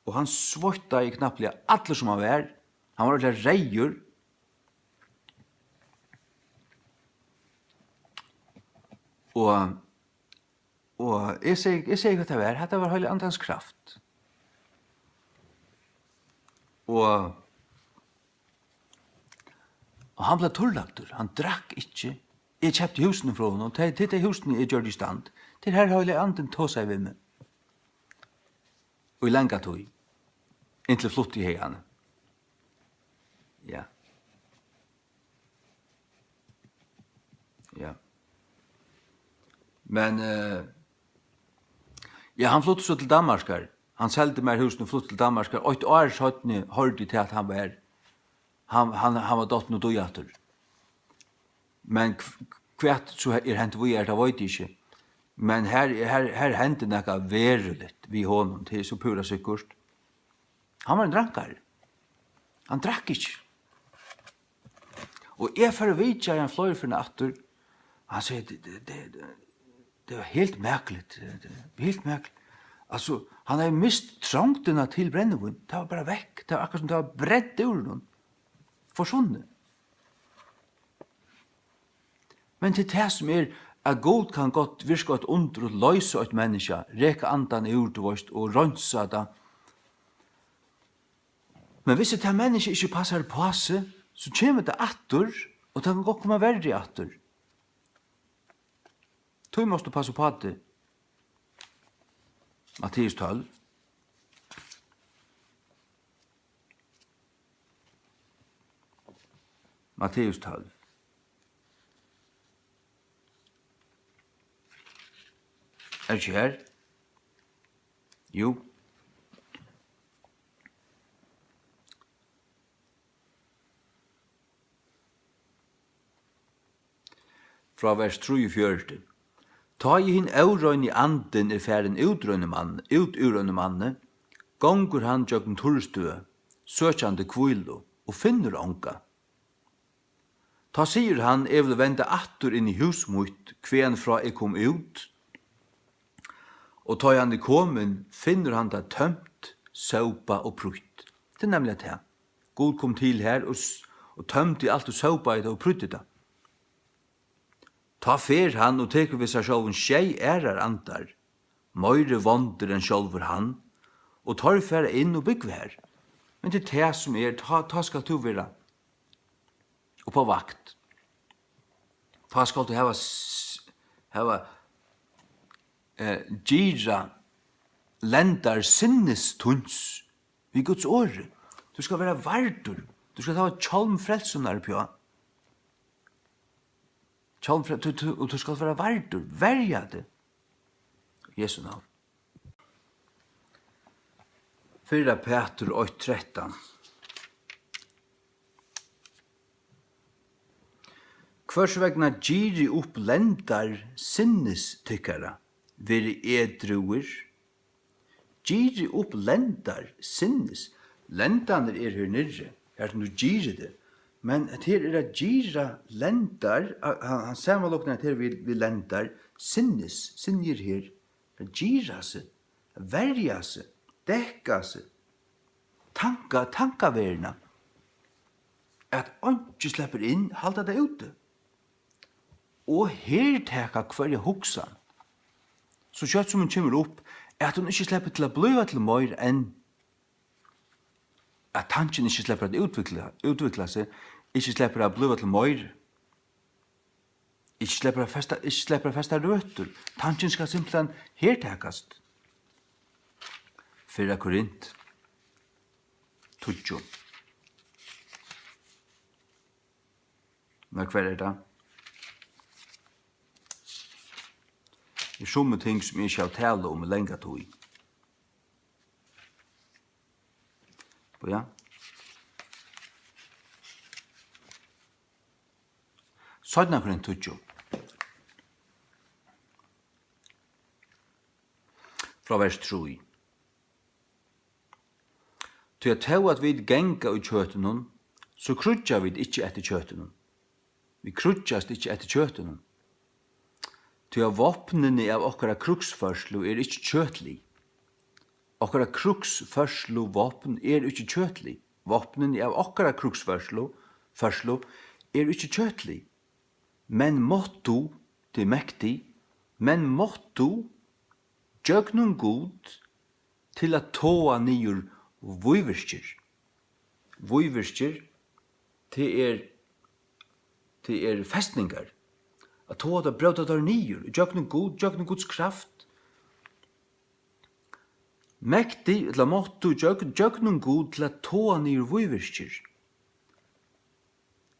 og hann sveittaði knappliga allur sum hann var. Hann var ordiliga reyður. Og Og eg segði, eg segði, hvat tað var. Hatta var Heilagi Andans kraft. Og, og hann bleiv turrlagdur. Hann drakk ikki. Eg keypti húsini frá honum. Tey, tey, tey húsini eg gjørdi í stand. Tað er har Heilagi Andin tosaði við meg. Og í langa tíð. Inntil flutti eg haðani. Ja. Ja. Men, eh, ja, hann flutti so til Danmarkar. Hann seldi mær húsini og flutti til Danmarkar. Eitt ár seinni hoyrdi eg til, at hann var, hann, hann, hann var dottin út í aftur. Men hv-, hvat so er hent víðari, tað veit eg ikki. Men her, her, her hendi nakað veruligt við honum, tað er so púra sikkurt. Hann var ein drankari. Hann drakk ikki. Og eg fari at vitja hann fleiri ferðir aftur. Hann segði, "Tað, tað, tað, tað var heilt merkiligt. Tað, tað var heilt merkiligt." Altso, hann hevði mist trongdina til brennivín. Tað var bara vekk. Tað var akkurát sum tað var brent úr honum. Forsvunnið. Men til tað sum er, at Gud kann gott virka eitt undur og loysa eitt menniskja, reka andan úr, tú veist, og reinsa tað. Men hvis tað menniskja ikki passar upp á seg, so kemur tað aftur, og tað kann gott koma verri aftur. Tí mást tú passa upp á teg. Matteus tólv. Matteus tólv. Er ikki her? Jú. Frá vers trýogfjøruti. Tá ið hin óreini andin er farin út úr einum manni, út úr einum manni, gongur hann gjøgnum turrstøð, søkjandi hvílu, og finnur onga. Tá sigur hann: "Eg vil venda aftur inn í hús mítt, hvaðani frá eg kom út." Og tá ið hann er komin, finnur hann tað tømt, sópað og prýtt. Tað er nemliga tað. Gud kom til har og s-, og tømdi alt og sópaði tað og prýddi tað. Tá fer hann og tekur við sær sjálvum sjey aðrar andar, meiri vondir enn sjálvur hann, og teir fara inn og búgva har. Men tað er tað sum er, tá, tá skalt tú vera upp á vakt. Tá skalt tú hava s-, hava, eh, gira lendar sinnis tíns við Guds orði. Tú skalt vera vardur. Tú skalt hava hjálm frelsunnar uppi á. Hjálm frel-, tú, tú, og tú skalt vera vardur. Verja teg. Í Jesu navn. Fyrra Pætur eitt trettan. Hvørs vegna girið upp lendar sinnis tykkara, verið edrúir, girið upp lendar sinnis. Lendarnir eru her niðri, har sum tú girðir teg. Men at her er at gira lendar, a-, hann, hann samanlíknar hetta her við, við lendar sinnis, sinni er her. At gira seg, at verja seg, dekka seg, tanka, tankaveruna, at einki sleppur inn, halda tað úti. Og hertaka hvørja hugsan, so skjótt sum hon kemur upp, at hon ikki sleppur til at blíva til meir enn at tankin ikki sleppur at útvikla, útvikla seg, ikki sleppur at blíva til meir, ikki sleppur at festa, ikki sleppur at festa røtur. Tankin skal simpelthen hertakast. Fyrra Korint tíggju. Men hvar er tað? Er summi ting, sum eg ikki havi talað um í langa tíð. Bíða. Seinna Korint tíggju. Frá vers trý. Tí at tó at vit ganga í kjøtinum, so kríggja vit ikki eftir kjøtinum. Vit kríggjast ikki eftir kjøtinum. Tí at vápnini av okkara krígsførslu eru ikki kjøtlig. Okkara krígsførsluvápn eru ikki kjøtlig. Vápnini av okkara krígsførslu, førslu, eru ikki kjøtlig. Men máttu, tað er mektig, men máttu, gjøgnum Gud, til at toga niður vígvirkir. Vígvirkir, tað er, tað er festningar. At toga tað, bróta tað niður, gjøgnum Gud, gjøgnum Guds kraft. Mektig, ella máttu, gjøgn-, gjøgnum Gud til at toga niður vígvirkir.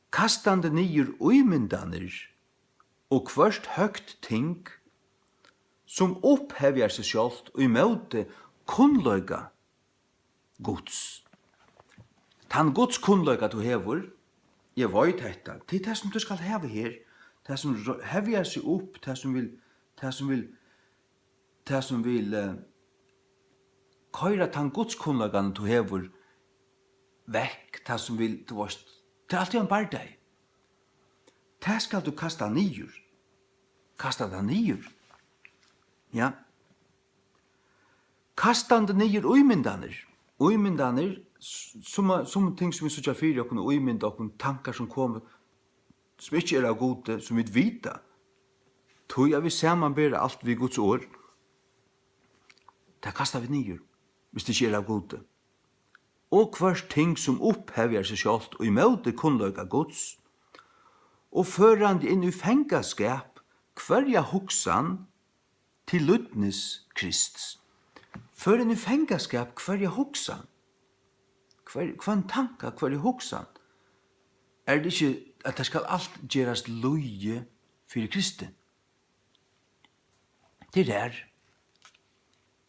Kastandi niður ímyndanir og hvørt høgt ting, sum upphevjar seg sjálvt í móti kunnleika Guds. Tann Guds kunnleika tú hevur, eg veit hetta, tað er tað sum tú skalt hava her, tað sum ro-, hevjar seg upp, tað sum vil, tað sum vil, tað sum vil, eh, koyra tann Guds kunnleikan tú hevur vekk, tað sum vil, tú veist, tað er altíð ein bardagi. Tað skalt tú kasta niður. Kasta tað niður. Ja. Kastandi niður ímyndanir. Ímyndanir, s-, sum, sum ting sum vit síggja fyri okkum og ímynda okkum, tankar sum koma, sum ikki er av Gudi, sum vit vita. Tí at vit samanbera alt við Guds orð, tað kasta vit niður, hvis tað ikki er av Gudi. Og hvørt ting sum upphevjar seg sjálvt í móti kunnleika Guds, og førandi inn í fangaskap hvørja hugsan til lýdnis Krists. Før inn í fangaskap hvørja hugsan, hvør, hvønn tanka, hvørja hugsan. Er tað ikki, at tað skal alt gerast lýði fyri Kristi? Tað er har.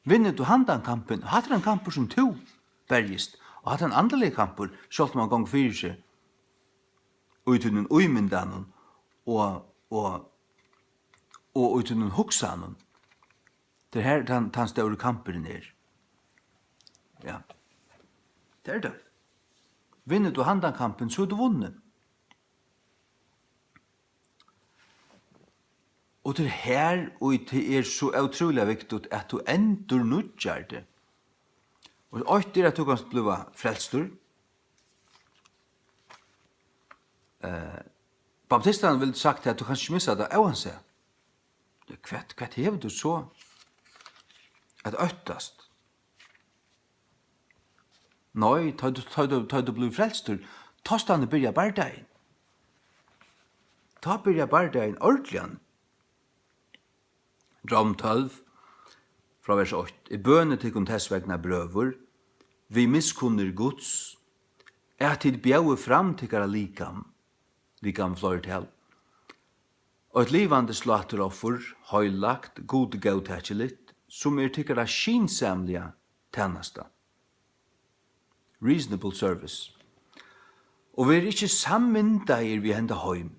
Vinnur tú handan kampin, hatta er ein kampur sum tú berjist, og hatta er ein andaligur kampur, sjálvt um hann gongur fyri seg í tínum ímyndanum og, og, og í tínum hugsanum. Tað er har tann, tann stóri kampurin er. Ja. Tað er tað. Vinnur tú handan kampin, so er tú vunnin. Og tað er her, og tað er so ótrúliga viktigt, at tú endurnýggjar teg. Og eitt er, at tú kanst bliva frelstur. Eh, baptistarnir vildu sagt, at tú kanst ikki missa tað, óansæð. Hvat, hvat hevur tú so at óttast? Nei, tá tú, tá tú, tá tú blívur frelstur, tá standur byrjar bardagin. Tá byrjar bardagin ordiliga. Rom tólv, frá vers eitt. Eg bøni tykkum tess vegna, brøður, við miskunnir Guds, at tit bjóði fram tykkara likam, likam fleirtal, eitt livandi sláturoffur, heilagt, Gudi góðtækiligt, sum er tykkara skynsamliga tænasta. Reasonable service. Og ver ikki sammyndaðir við henda heim.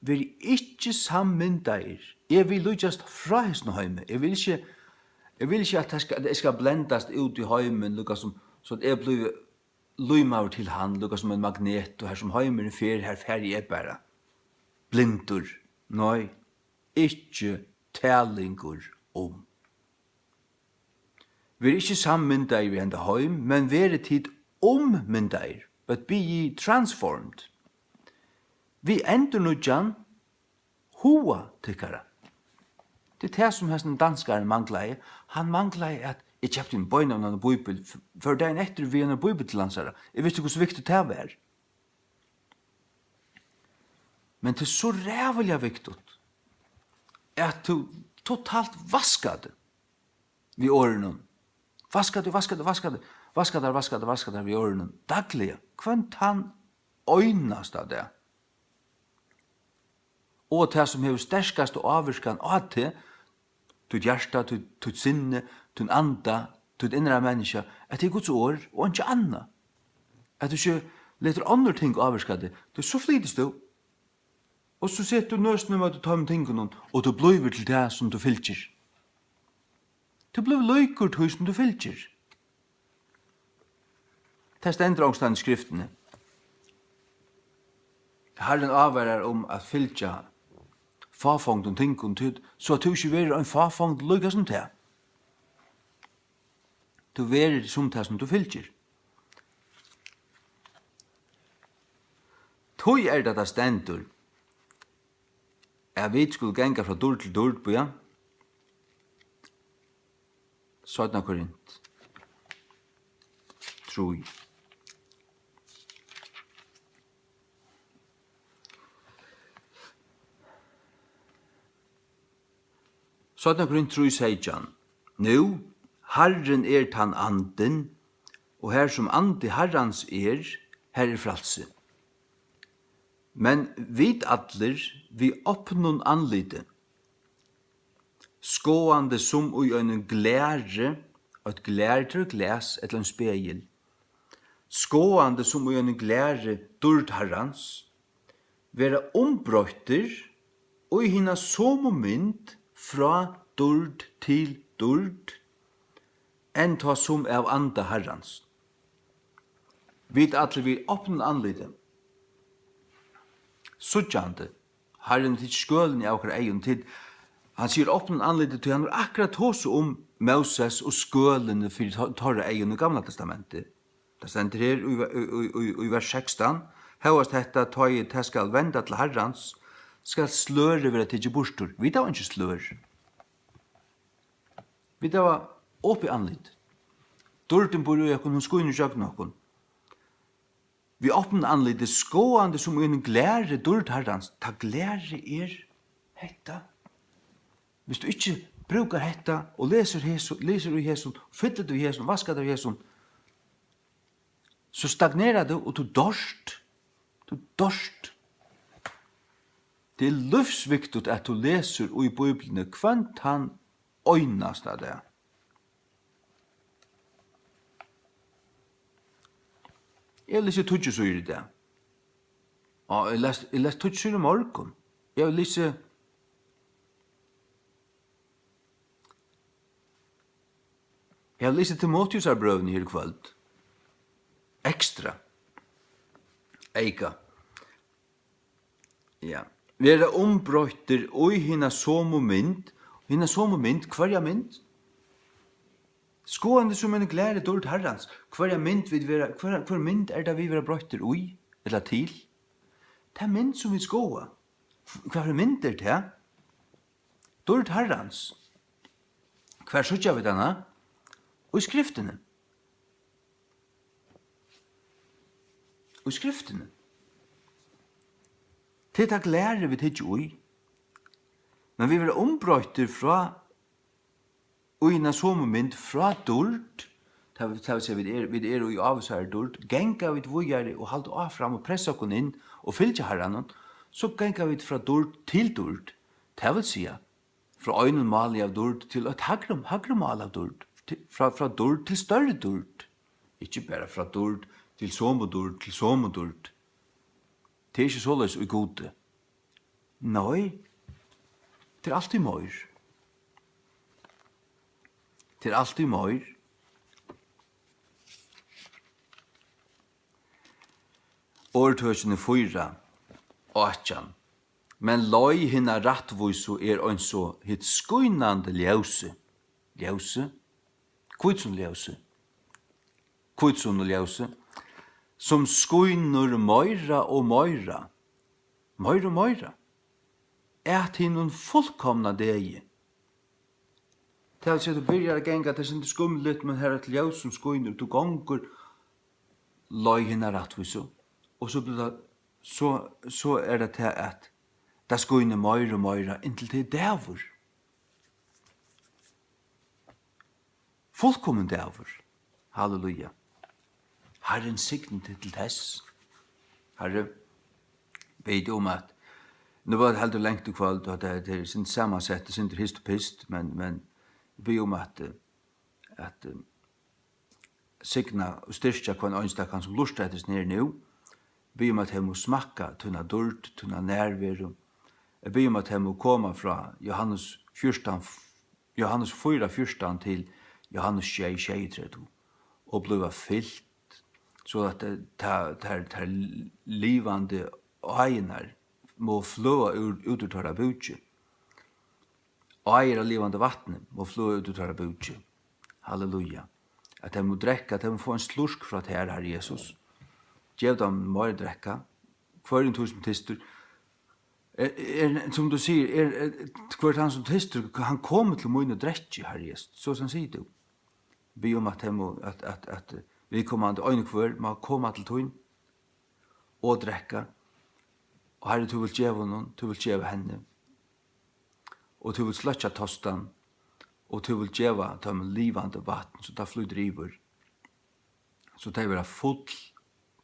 Ver ikki sammyndaðir. Eg vil líkjast frá hesum heimi. Eg vil ikki, eg vil ikki, at tað skal, at eg skal blendast út í heimin, líka sum, so at eg blívi límaður til hann, líka sum ein magnet, og har sum heimurin fer, har fari eg bara. Blindur. Nei, ikki talingur um. Ver ikki sammyndaðir við henda heim, men verið tit ummyndaðir, but be ye transformed. Við endurnýggjan huga tykkara. Tað er tað, sum hesin danskarin manglaði. Hann manglaði, at eg keypti ein beinannan bíbel, f-, fór dagin eftir við einari bíbel til hansara. Eg visti, hvussu viktigt tað var. Men tað er so ræðuliga viktigt, at tú totalt vaskar teg við orðunum. Vaska teg, vaska teg, vaska teg, vaska tær, vaska tær, vaska tær við orðunum dagliga, hvønn tann einasta dag. Og tað, sum hevur sterkasta ávirkan á teg, títt hjarta, títt, títt sinni, tín anda, títt innra menniskja, at tað er Guds orð og einki annað. At tú ikki letur onnur ting ávirka teg, tí so flytist tú. Og so setur tú nøsina ímóti teimum tingunum, og tú blívur til tað, sum tú fylgir. Tú blívur líkur tí, sum tú fylgir. Tað stendur onkustaðni í skriftini. Harrin ávarar um at fylgja fáfongdum tingum, tí, so at tú ikki verður ein fáfongd líka sum tað. Tú verður sum tað, sum tú fylgir. Tí er tað, tað stendur, at vit skulu ganga frá dýrd til dýrd, bíða. Seinna Korint trý. Seinna Korint trý seytjan. Nú, Harrin er tann Andin, og har sum Andi Harrans er, har er frælsi. Men vit allir við opnum andliti, skoðandi sum í einum glæri, eitt glær, tað er glas ella ein spegil, skoðandi sum í einum glæri dýrd Harrans, vera umbroyttir í hina somu mynd frá dýrd til dýrd, enn tá sum av anda Harrans. Vit allir við opnum andliti, síggjandi, Harrin tekur skølini av okkara eygum, til, hann sigur opnum andliti, tí hann hevur akkurát tosað um Móses og skølini fyri to-, teirra eygum í Gamla Testamenti. Tað stendur her í, í, í, í, í vers sekstan: Hóast hetta, tá ið tað skal venda til Harrans, skal slørið vera tikið burtur. Vit hava einki slør. Vit hava opið andlit. Dýrdin býr í okkum, hon skínur gjøgnum okkum. Við opnum andliti, skoðandi sum í einum glæri dýrd Harrans. Tað glærið er hetta. Viss tú ikki brúkar hetta og lesur hesu-, lesur í hesum, fyllir tú í hesum, vaskar tær í hesum, so stagnerar tú og tú doyrt. Tú doyrt. Tað er lívsvigtigt, at tú lesur í Bíbliuni hvønn tann einasta dag. Eg lesi tíggju síður í dag. Og eg les, eg les tíggju síður í morgun. Eg lesi, eg lesi Timoteusarbrøvini her í kvøld. Ekstra. Eyka. Ja. Vera umbroyttir í hina somu mynd. Hina somu mynd, hvørja mynd? Skoðandi sum ein glæri dýrd Harrans. Hvørja mynd vit vera, hvør, hvør mynd er tað, vit vera broyttir í, ella til? Tað mynd, sum vit skoða. Hvat fyri mynd er tað? Dýrd Harrans. Hvar síggja vit hana? Í Skriftini. Í Skriftini. Tað er tað glæri, vit hyggja í. Men vit verða umbroyttir frá, í hina somu mynd, frá dýrd, tað vil, tað vil siga, vit eru, vit eru í ávísari dýrd, ganga vit víðari og halda áfram og pressa okkum inn og fylgja Harranum, so ganga vit frá dýrd til dýrd. Tað vil siga, frá einum máli av dýrd til eitt hægri, hægri mál av dýrd, til, frá, frá dýrd til størri dýrd. Ikki bara frá dýrd til somu dýrd til somu dýrd. Tað er ikki soleiðis í Gudi. Nei, tað er altíð meir. Tað er altíð meir. Orðtøkini fýra, átjan. Men leið hinna rættvísu er eins og hitt skínandi ljósið. Ljósið? Hvítusunnuljósið. Hvítusunnuljósið, sum skínur meira og meira, meira og meira, at hinum fullkomna degi. Tað vil siga, tú byrjar at ganga, tað er sindur skumligt, men har er eitt ljós, sum skínur, tú gongur leið hinna rættvísu, og so blívur tað, so, so er tað tað, at tað skínur meira og meira, inntil tað er dagur. Fullkomin dagur. Halleluja. Harrin signi teg til tess. Harri, bið um at, nú var tað heldur langt í kvøld, og tað, tað er sindur samansett, sindur hist og pist, men, men bið um at, eh, at, eh, signa og styrkja hvønn einstakan, sum lurtar eftir hesum her nú. Bið um, at tey mugu smakka tína dýrd, tína nærveru. Eg bið um, at tey mugu koma frá Johannes fjúrtan, Johannes fýra fjúrtan til Johannes sjey sjeyogtretivu, og blíva fylt, so at, eh, ta, tær, tær livandi áirnar mugu fløða úr, út úr teirra búki. Áir av livandi vatni mugu fløða út úr teirra búki. Halleluja. At tey mugu drekka, at tey mugu fáa ein slurk frá tær, Harri Jesus. Gev teimum meira at drekka. Hvørjum tí sum tystur. Er, er, sum tú sigur, er, er, hvør tann sum tystur, hann komi til mín og drekki, Harri Jesus. So sum sigur tú. Bið um, at tey mugu, at, at, at viðkomandi ein og hvør má koma til tín og drekka. Og Harri, tú vilt geva honum, tú vilt geva henni. Og tú vilt sløkkja tostan, og tú vilt geva teimum livandi vatn, so tað flýtur yvir. So tey verða full,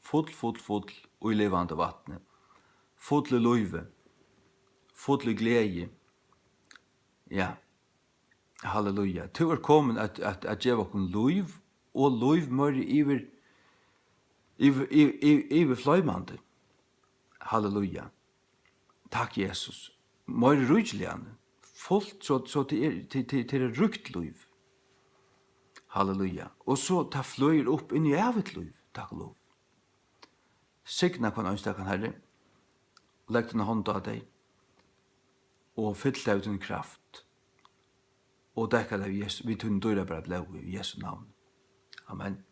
full, full, full í livandi vatni. Full í lívi. Full í gleði. Ja. Halleluja. Tú ert komin at, at, at geva okkum lív, og lív meiri yvir, yvir, yvir, yvir, yvirfloymandi. Halleluja. Takk, Jesus. Meiri ríkiliga. Fult, so, so til er, til, til, til er ríkt lív. Halleluja. Og so tað fløðir upp inn í ævigt lív. Takk og lov. Signa hvønn einstakan, Harri. Legg tína hond á tey. Og fyll tey við tín kraft. Og dekka tey við Jesu, við tínum dýrabara blóði, í Jesu navn. Amen.